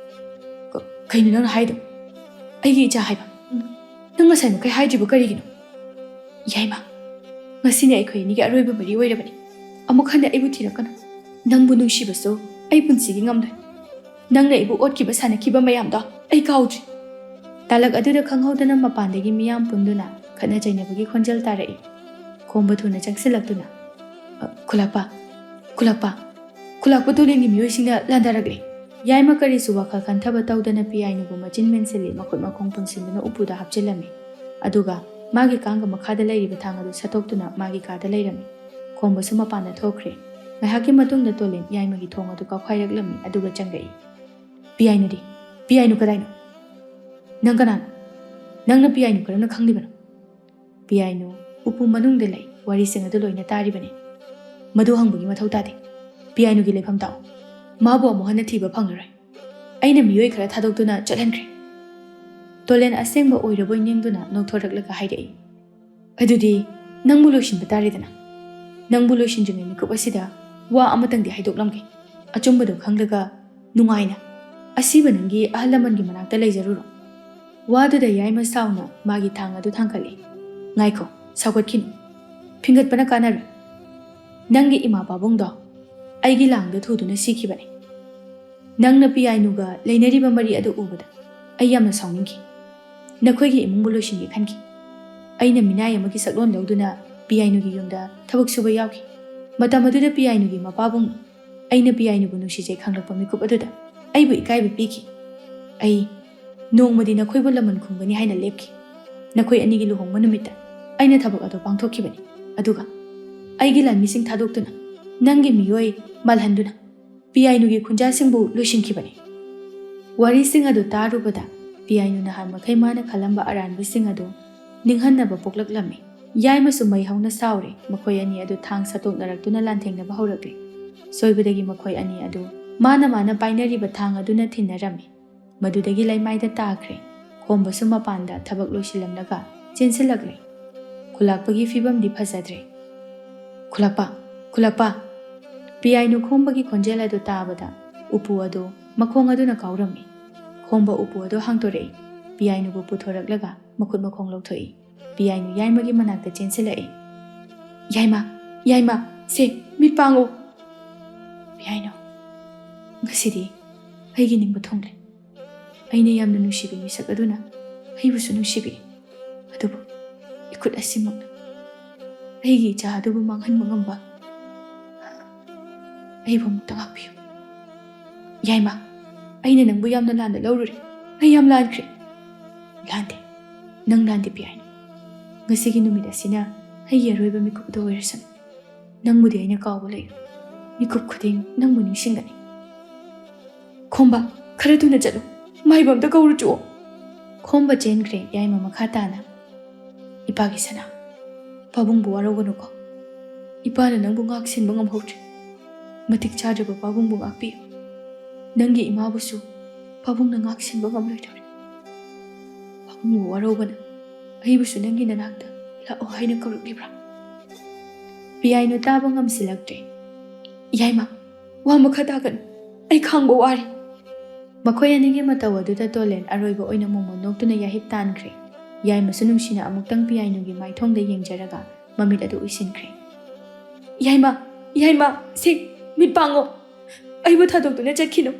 "ꯀ-, ꯀꯩꯅꯣ ꯅꯪꯅ ꯍꯥꯏꯗꯣ? ꯑꯩꯒꯤ ꯏꯆꯥ ꯍꯥꯏꯕ? ꯅꯪ ꯉꯁꯥꯏ ꯃꯈꯩ ꯍꯥꯏꯗ꯭ꯔꯤꯕ ꯀꯔꯤꯒꯤꯅꯣ?" "ꯌꯥꯏꯃ, ꯉꯁꯤꯅ ꯑꯩꯈꯣꯏ ꯑꯅꯤꯒꯤ ꯑꯔꯣꯏꯕ ꯃꯔꯤ ꯑꯣꯏꯔꯕꯅꯤ꯫ ꯑꯃꯨꯛ ꯍꯟꯅ ꯑꯩꯕꯨ ꯊꯤꯔꯛꯀꯅꯨ꯫ ꯅꯪꯕꯨ ꯅꯨꯡꯁꯤꯕꯁꯨ ꯑꯩ ꯄꯨꯟꯁꯤꯒꯤ ꯉꯝꯂꯣꯏ꯫ ꯅꯪꯅ ꯑꯩꯕꯨ ꯑꯣꯠꯈꯤꯕ ꯁꯥꯟꯅꯈꯤꯕ ꯃꯌꯥꯝꯗꯣ ꯑꯩ ꯀꯥꯎꯗ꯭ꯔꯤ꯫" ꯇꯥꯂꯛ ꯑꯗꯨꯗ ꯈꯪꯍꯧꯗꯅ ꯃꯄꯥꯟꯗꯒꯤ ꯃꯤꯌꯥꯝ ꯄꯨꯟꯗꯨꯅ ꯈꯠꯅ ꯆꯩꯅꯕꯒꯤ ꯈꯣꯟꯖꯦꯜ ꯇꯥꯔꯛꯏ꯫ ꯈꯣꯝꯕ ꯊꯨꯅ ꯆꯪꯁꯤꯜꯂꯛꯇꯨꯅ, "ꯑ, ꯈꯨꯂꯥꯛꯄ, ꯈꯨꯂꯥꯛꯄ, ꯈꯨꯂꯥꯛꯄ ꯇꯨꯂꯦꯟꯒꯤ ꯃꯤꯑꯣꯏꯁꯤꯡꯅ ꯂꯥꯟꯗꯥꯔꯛꯂꯦ꯫" ꯌꯥꯏꯃ ꯀꯔꯤꯁꯨ ꯋꯥꯈꯜ ꯈꯟꯊꯕ ꯇꯧꯗꯅ ꯄꯤꯌꯥꯏꯅꯨꯕꯨ ꯃꯆꯤꯟ ꯃꯦꯟꯁꯤꯜꯂꯤ, ꯃꯈꯨꯠ ꯃꯈꯣꯡ ꯄꯨꯟꯁꯤꯟꯗꯨꯅ ꯎꯄꯨꯗ ꯍꯥꯞꯆꯤꯜꯂꯝꯃꯤ꯫ ꯑꯗꯨꯒ ꯃꯥꯒꯤ ꯀꯥꯡꯒ ꯃꯈꯥꯗ ꯂꯩꯔꯤꯕ ꯊꯥꯡ ꯑꯗꯨ ꯁꯠꯇꯣꯛꯇꯨꯅ ꯃꯥꯒꯤ ꯀꯥꯗ ꯂꯩꯔꯝꯃꯤ꯫ ꯈꯣꯝꯕꯁꯨ ꯃꯄꯥꯟꯗ ꯊꯣꯛꯈ꯭ꯔꯦ꯫ ꯉꯥꯏꯍꯥꯛꯀꯤ ꯃꯇꯨꯡꯗ ꯇꯣꯂꯦꯟ ꯌꯥꯏꯃꯒꯤ ꯊꯣꯡ ꯑꯗꯨ ꯀꯥꯎꯈꯥꯏꯔꯛꯂꯝꯃꯤ, ꯑꯗꯨꯒ ꯆꯪꯂꯛꯏ꯫ "ꯄꯤꯌꯥꯏꯅꯨꯗꯤ? ꯄꯤꯌꯥꯏꯅꯨ ꯀꯗꯥꯏꯅꯣ? ꯅꯪ ꯀꯅꯥꯅꯣ? ꯅꯪꯅ ꯄꯤꯌꯥꯏꯅꯨ ꯀꯔꯝꯅ ꯈꯪꯂꯤꯕꯅꯣ?" "ꯄꯤꯌꯥꯏꯅꯨ ꯎꯄꯨ ꯃꯅꯨꯡꯗ ꯂꯩ, ꯋꯥꯔꯤꯁꯤꯡ ꯑꯗꯨ ꯂꯣꯏꯅ ꯇꯥꯔꯤꯕꯅꯤ꯫" "ꯃꯗꯨ ꯍꯪꯕꯒꯤ ꯃꯊꯧ ꯇꯥꯗꯦ꯫ ꯄꯤꯌꯥꯏꯅꯨꯒꯤ ꯂꯩꯐꯝ ꯇꯥꯛꯎ꯫ ꯃꯥꯕꯨ ꯑꯃꯨꯛ ꯍꯟꯅ ꯊꯤꯕ ꯐꯪꯂꯔꯣꯏ꯫ ꯑꯩꯅ ꯃꯤꯑꯣꯏ ꯈꯔ ꯊꯥꯗꯣꯛꯇꯨꯅ ꯆꯠꯍꯟꯈ꯭ꯔꯦ꯫" ꯇꯣꯂꯦꯟ ꯑꯁꯦꯡꯕ ꯑꯣꯏꯔꯕꯣꯏ ꯅꯤꯡꯗꯨꯅ ꯅꯣꯛꯊꯣꯔꯛꯂꯒ ꯍꯥꯏꯔꯛꯏ꯫ "ꯑꯗꯨꯗꯤ ꯅꯪꯕꯨ ꯂꯣꯏꯁꯤꯟꯕ ꯇꯥꯔꯦꯗꯅ꯫ ꯅꯪꯕꯨ ꯂꯣꯏꯁꯤꯟꯗ꯭ꯔꯤꯉꯩ ꯃꯤꯀꯨꯞ ꯑꯁꯤꯗ ꯋꯥ ꯑꯃꯇꯪꯗꯤ ꯍꯥꯏꯗꯣꯛꯂꯝꯒꯦ꯫ ꯑꯆꯨꯝꯕꯗꯨ ꯈꯪꯂꯒ ꯅꯨꯡꯉꯥꯏꯅ ꯑꯁꯤꯕ ꯅꯪꯒꯤ ꯑꯍꯜ ꯂꯃꯟꯒꯤ ꯃꯅꯥꯛꯇ ꯂꯩꯖꯔꯨꯔꯣ꯫" ꯋꯥꯗꯨꯗ ꯌꯥꯏꯃ ꯁꯥꯎꯅ ꯃꯥꯒꯤ ꯊꯥꯡ ꯑꯗꯨ ꯊꯥꯡꯒꯠꯂꯤ꯫ "ꯉꯥꯏꯈꯣ, ꯁꯥꯎꯒꯠꯈꯤꯅꯨ꯫ ꯐꯤꯡꯒꯠꯄꯅ ꯀꯥꯟꯅꯔꯣꯏ꯫ ꯅꯪꯒꯤ ꯏꯃꯥ ꯄꯥꯕꯨꯡꯗꯣ ꯑꯩꯒꯤ ꯂꯥꯡꯗ ꯊꯨꯗꯨꯅ ꯁꯤꯈꯤꯕꯅꯤ꯫ ꯅꯪꯅ ꯄꯤꯌꯥꯏꯅꯨꯒ ꯂꯩꯅꯔꯤꯕ ꯃꯔꯤ ꯑꯗꯨ ꯎꯕꯗ ꯑꯩ ꯌꯥꯝꯅ ꯁꯥꯎꯅꯤꯡꯈꯤ꯫ ꯅꯈꯣꯏꯒꯤ ꯏꯃꯨꯡꯕꯨ ꯂꯣꯏꯁꯤꯟꯒꯦ ꯈꯟꯈꯤ꯫" ꯑꯩꯅ ꯃꯤꯅꯥꯏ ꯑꯃꯒꯤ ꯁꯛꯂꯣꯟ ꯂꯧꯗꯨꯅ ꯄꯤꯌꯥꯏꯅꯨꯒꯤ ꯌꯨꯝꯗ ꯊꯕꯛ ꯁꯨꯕ ꯌꯥꯎꯈꯤ꯫ ꯃꯇꯝ ꯑꯗꯨꯗ ꯄꯤꯌꯥꯏꯅꯨꯒꯤ ꯃꯄꯥꯕꯨꯡ ꯑꯩꯅ ꯄꯤꯌꯥꯏꯅꯨꯕꯨ ꯅꯨꯡꯁꯤꯖꯩ ꯈꯪꯂꯛꯄ ꯃꯤꯀꯨꯞ ꯑꯗꯨꯗ ꯑꯩꯕꯨ ꯏꯀꯥꯏꯕ ꯄꯤꯈꯤ꯫ ꯑꯩ ꯅꯣꯡꯃꯗꯤ ꯅꯈꯣꯏꯕꯨ ꯂꯃꯟ ꯈꯨꯝꯒꯅꯤ ꯍꯥꯏꯅ ꯂꯦꯞꯈꯤ꯫ ꯅꯈꯣꯏ ꯑꯅꯤꯒꯤ ꯂꯨꯍꯣꯡꯕ ꯅꯨꯃꯤꯠꯇ ꯑꯩꯅ ꯊꯕꯛ ꯑꯗꯨ ꯄꯥꯡꯊꯣꯛꯈꯤꯕꯅꯤ꯫ ꯑꯗꯨꯒ ꯑꯩꯒꯤ ꯂꯥꯟꯃꯤꯁꯤꯡ ꯊꯥꯗꯣꯛꯇꯨꯅ ꯅꯪꯒꯤ ꯃꯤꯑꯣꯏ ꯃꯥꯜꯍꯟꯗꯨꯅ ꯄꯤꯌꯥꯏꯅꯨꯒꯤ ꯈꯨꯟꯖꯥꯁꯤꯡꯕꯨ ꯂꯣꯏꯁꯤꯟꯈꯤꯕꯅꯤ꯫ ꯋꯥꯔꯤꯁꯤꯡ ꯑꯗꯨ ꯇꯥꯔꯨꯕꯗ ꯄꯤꯌꯥꯏꯅꯨ ꯅꯍꯥꯟ ꯃꯈꯩ ꯃꯥꯅ ꯈꯜꯂꯝꯕ ꯑꯔꯥꯟꯕꯁꯤꯡ ꯑꯗꯨ ꯅꯤꯡꯍꯟꯅꯕ ꯄꯣꯛꯂꯛꯂꯝꯃꯤ꯫ ꯌꯥꯏꯃꯁꯨ ꯃꯩ ꯍꯧꯅ ꯁꯥꯎꯔꯦ꯫ ꯃꯈꯣꯏ ꯑꯅꯤ ꯑꯗꯨ ꯊꯥꯡ ꯁꯠꯇꯣꯛꯅꯔꯛꯇꯨꯅ ꯂꯥꯟꯊꯦꯡꯅꯕ ꯍꯧꯔꯛꯂꯦ꯫ ꯁꯣꯏꯕꯗꯒꯤ ꯃꯈꯣꯏ ꯑꯅꯤ ꯑꯗꯨ ꯃꯥꯅ ꯃꯥꯅ ꯄꯥꯏꯅꯔꯤꯕ ꯊꯥꯡ ꯑꯗꯨꯅ ꯊꯤꯟꯅꯔꯝꯃꯤ꯫ ꯃꯗꯨꯗꯒꯤ ꯂꯩꯃꯥꯏꯗ ꯇꯥꯈ꯭ꯔꯦ꯫ ꯈꯣꯝꯕꯁꯨ ꯃꯄꯥꯟꯗ ꯊꯕꯛ ꯂꯣꯏꯁꯤꯜꯂꯝꯂꯒ ꯆꯦꯟꯁꯤꯜꯂꯛꯂꯦ꯫ ꯈꯨꯂꯥꯛꯄꯒꯤ ꯐꯤꯕꯝꯗꯤ ꯐꯖꯗ꯭ꯔꯦ꯫ "ꯈꯨꯂꯥꯛꯄ! ꯈꯨꯂꯥꯛꯄ!" ꯄꯤꯌꯥꯏꯅꯨ ꯈꯣꯝꯕꯒꯤ ꯈꯣꯟꯖꯦꯜ ꯑꯗꯨ ꯇꯥꯕꯗ ꯎꯄꯨ ꯑꯗꯨ ꯃꯈꯣꯡ ꯑꯗꯨꯅ ꯀꯥꯎꯔꯝꯃꯤ꯫ ꯈꯣꯝꯕ ꯎꯄꯨ ꯑꯗꯨ ꯍꯥꯡꯗꯣꯔꯛꯏ꯫ ꯄꯤꯌꯥꯏꯅꯨꯕꯨ ꯄꯨꯊꯣꯔꯛꯂꯒ ꯃꯈꯨꯠ ꯃꯈꯣꯡ ꯂꯧꯊꯣꯛꯏ꯫ ꯄꯤꯌꯥꯏꯅꯨ ꯌꯥꯏꯃꯒꯤ ꯃꯅꯥꯛꯇ ꯆꯦꯟꯁꯤꯜꯂꯛꯏ꯫ "ꯌꯥꯏꯃ, ꯌꯥꯏꯃ, ꯁꯦ, ꯃꯤꯠ ꯄꯥꯡꯉꯨ!" "ꯄꯤꯌꯥꯏꯅꯨ, ꯉꯁꯤꯗꯤ ꯑꯩꯒꯤ ꯅꯤꯡꯕ ꯊꯨꯡꯂꯦ꯫ ꯑꯩꯅ ꯌꯥꯝꯅ ꯅꯨꯡꯁꯤꯕꯤ ꯃꯤꯁꯛ ꯑꯗꯨꯅ ꯑꯩꯕꯨꯁꯨ ꯅꯨꯡꯁꯤꯕꯤ꯫ ꯑꯗꯨꯕꯨ ꯏꯈꯨꯠ ꯑꯁꯤꯃꯛꯅ ꯑꯩꯒꯤ ꯏꯆꯥ ꯑꯗꯨꯕꯨ ꯃꯥꯡꯍꯟꯕ ꯉꯝꯕ ꯑꯩꯕꯨ ꯑꯃꯨꯛꯇ ꯉꯥꯛꯄꯤꯌꯨ꯫ ꯌꯥꯏꯃ, ꯑꯩꯅ ꯅꯪꯕꯨ ꯌꯥꯝꯅ ꯂꯥꯟꯅ ꯂꯧꯔꯨꯔꯦ꯫ ꯑꯩ ꯌꯥꯝ ꯂꯥꯟꯈ꯭ꯔꯦ꯫" "ꯂꯥꯟꯗꯦ, ꯅꯪ ꯂꯥꯟꯗꯦ ꯄꯤꯌꯥꯏꯅꯨ꯫ ꯉꯁꯤꯒꯤ ꯅꯨꯃꯤꯠ ꯑꯁꯤꯅ ꯑꯩꯒꯤ ꯑꯔꯣꯏꯕ ꯃꯤꯀꯨꯞ ꯑꯗꯨ ꯑꯣꯏꯔꯁꯅꯨ꯫ ꯅꯪꯕꯨꯗꯤ ꯑꯩꯅ ꯀꯥꯎꯕ ꯂꯩꯔꯣꯏ꯫ ꯃꯤꯀꯨꯞ ꯈꯨꯗꯤꯡ ꯅꯪꯕꯨ ꯅꯤꯡꯁꯤꯡꯒꯅꯤ꯫ ꯈꯣꯝꯕ, ꯈꯔ ꯊꯨꯅ ꯆꯠꯂꯨ꯫ ꯃꯥꯏꯕ ꯑꯝꯇ ꯀꯧꯔꯨ ꯆꯣ꯫" ꯈꯣꯝꯕ ꯆꯦꯟꯈ꯭ꯔꯦ ꯌꯥꯏꯃ ꯃꯈꯥ ꯇꯥꯅ꯫ "ꯏꯄꯥꯒꯤ ꯁꯅꯥ, ꯄꯥꯕꯨꯡꯕꯨ ꯋꯥꯔꯧꯒꯅꯨꯀꯣ꯫ ꯏꯄꯥꯅ ꯅꯪꯕꯨ ꯉꯥꯛ ꯁꯦꯟꯕ ꯉꯝꯍꯧꯗ꯭ꯔꯦ꯫ ꯃꯇꯤꯛ ꯆꯥꯗ꯭ꯔꯕ ꯄꯥꯕꯨꯡꯕꯨ ꯉꯥꯛꯄꯤꯌꯨ꯫ ꯅꯪꯒꯤ ꯏꯃꯥꯕꯨꯁꯨ ꯄꯥꯕꯨꯡꯅ ꯉꯥꯛ ꯁꯦꯟꯕ ꯉꯝꯂꯣꯏꯗꯧꯔꯦ꯫ ꯄꯥꯕꯨꯡꯕꯨ ꯋꯥꯔꯧꯕꯅ ꯑꯩꯕꯨꯁꯨ ꯅꯪꯒꯤ ꯅꯅꯥꯛꯇ ꯂꯥꯛꯑꯣ ꯍꯥꯏꯅ ꯀꯧꯔꯛꯂꯤꯕ꯭ꯔꯥ?" ꯄꯤꯌꯥꯏꯅꯨ ꯇꯥꯕ ꯉꯝꯁꯤꯜꯂꯛꯇ꯭ꯔꯦ꯫ "ꯌꯥꯏꯃ, ꯋꯥ ꯃꯈꯥ ꯇꯥꯒꯅꯨ꯫ ꯑꯩ ꯈꯥꯡꯕ ꯋꯥꯔꯦ꯫" ꯃꯈꯣꯏ ꯑꯅꯤꯒꯤ ꯃꯇꯧ ꯑꯗꯨꯗ ꯇꯣꯂꯦꯟ ꯑꯔꯣꯏꯕ ꯑꯣꯏꯅ ꯃꯣꯃꯣꯟ ꯅꯣꯛꯇꯨꯅ ꯌꯥꯍꯤꯞ ꯇꯥꯟꯈ꯭ꯔꯦ꯫ ꯌꯥꯏꯃꯁꯨ ꯅꯨꯡꯁꯤꯅ ꯑꯃꯨꯛꯇꯪ ꯄꯤꯌꯥꯏꯅꯨꯒꯤ ꯃꯥꯏꯊꯣꯡꯗ ꯌꯦꯡꯖꯔꯒ ꯃꯃꯤꯠ ꯑꯗꯨ ꯎꯏꯁꯤꯟꯈ꯭ꯔꯦ꯫ "ꯌꯥꯏꯃ, ꯌꯥꯏꯃ, ꯁꯦ, ꯃꯤꯠ ꯄꯥꯡꯉꯣ꯫ ꯑꯩꯕꯨ ꯊꯥꯗꯣꯛꯇꯨꯅ ꯆꯠꯈꯤꯅꯨ꯫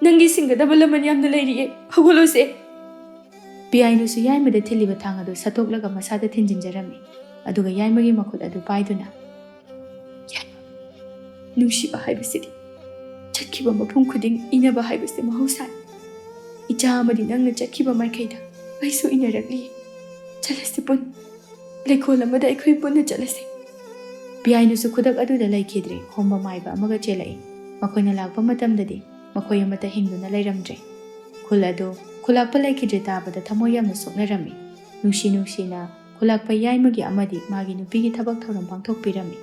ꯅꯪꯒꯤ ꯁꯤꯡꯒꯗꯕ ꯂꯃꯟ ꯌꯥꯝꯅ ꯂꯩꯔꯤꯌꯦ꯫ ꯍꯧꯒꯠꯂꯣꯁꯦ꯫" ꯄꯤꯌꯥꯏꯅꯨꯁꯨ ꯌꯥꯏꯃꯗ ꯊꯤꯜꯂꯤꯕ ꯊꯥꯡ ꯑꯗꯨ ꯁꯠꯇꯣꯛꯂꯒ ꯃꯁꯥꯗ ꯊꯤꯟꯖꯤꯟꯖꯔꯝꯃꯤ꯫ ꯑꯗꯨꯒ ꯌꯥꯏꯃꯒꯤ ꯃꯈꯨꯠ ꯑꯗꯨ ꯄꯥꯏꯗꯨꯅ, "ꯌꯥꯏꯃ, ꯅꯨꯡꯁꯤꯕ ꯍꯥꯏꯕꯁꯤꯗꯤ ꯆꯠꯈꯤꯕ ꯃꯐꯝ ꯈꯨꯗꯤꯡ ꯏꯟꯅꯕ ꯍꯥꯏꯕꯁꯤ ꯃꯍꯧꯁꯥꯅꯤ꯫ ꯏꯆꯥ ꯑꯃꯗꯤ ꯅꯪꯅ ꯆꯠꯈꯤꯕ ꯃꯥꯏꯀꯩꯗ ꯑꯩꯁꯨ ꯏꯟꯅꯔꯛꯂꯤ꯫ ꯆꯠꯂꯁꯤ ꯄꯨꯟꯅ꯫ ꯂꯩꯀꯣꯜ ꯑꯃꯗ ꯑꯩꯈꯣꯏ ꯄꯨꯟꯅ ꯆꯠꯂꯁꯤ꯫" ꯄꯤꯌꯥꯏꯅꯨꯁꯨ ꯈꯨꯗꯛ ꯑꯗꯨꯗ ꯂꯩꯈꯤꯗ꯭ꯔꯦ꯫ ꯈꯣꯝꯕ ꯃꯥꯏꯕ ꯑꯃꯒ ꯆꯦꯜꯂꯛꯏ꯫ ꯃꯈꯣꯏꯅ ꯂꯥꯛꯄ ꯃꯇꯝꯗꯗꯤ ꯃꯈꯣꯏ ꯑꯃꯠꯇ ꯍꯤꯡꯗꯨꯅ ꯂꯩꯔꯝꯗ꯭ꯔꯦ꯫ ꯈꯨꯜ ꯑꯗꯨ ꯈꯨꯂꯥꯛꯄ ꯂꯩꯈꯤꯗ꯭ꯔꯦ ꯇꯥꯕꯗ ꯊꯃꯣꯏ ꯌꯥꯝꯅ ꯁꯣꯛꯅꯔꯝꯃꯤ꯫ ꯅꯨꯡꯁꯤ ꯅꯨꯡꯁꯤꯅ ꯈꯨꯂꯥꯛꯄ ꯌꯥꯏꯃꯒꯤ ꯑꯃꯗꯤ ꯃꯥꯒꯤ ꯅꯨꯄꯤꯒꯤ ꯊꯕꯛ ꯊꯧꯔꯝ ꯄꯥꯡꯊꯣꯛꯄꯤꯔꯝꯃꯤ꯫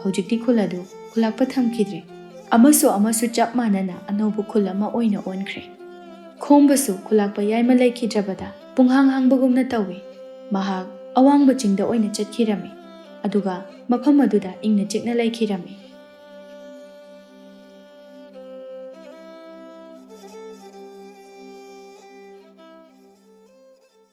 ꯍꯧꯖꯤꯛꯇꯤ ꯈꯨꯜ ꯑꯗꯨ ꯈꯨꯂꯥꯛꯄ ꯊꯝꯈꯤꯗ꯭ꯔꯦ꯫ ꯑꯃꯁꯨ ꯑꯃꯁꯨ ꯆꯞ ꯃꯥꯟꯅꯅ ꯑꯅꯧꯕ ꯈꯨꯜ ꯑꯃ ꯑꯣꯏꯅ ꯑꯣꯟꯈ꯭ꯔꯦ꯫ ꯈꯣꯝꯕꯁꯨ ꯈꯨꯂꯥꯛꯄ ꯌꯥꯏꯃ ꯂꯩꯈꯤꯗ꯭ꯔꯕꯗ ꯄꯨꯡꯍꯥꯡ ꯍꯥꯡꯕꯒꯨꯝꯅ ꯇꯧꯏ꯫ ꯃꯍꯥꯛ ꯑꯋꯥꯡꯕ ꯆꯤꯡꯗ ꯑꯣꯏꯅ ꯆꯠꯈꯤꯔꯝꯃꯤ꯫ ꯑꯗꯨꯒ ꯃꯐꯝ ꯑꯗꯨꯗ ꯏꯪꯅ ꯆꯤꯛꯅ ꯂꯩꯈꯤꯔꯝꯃꯤ꯫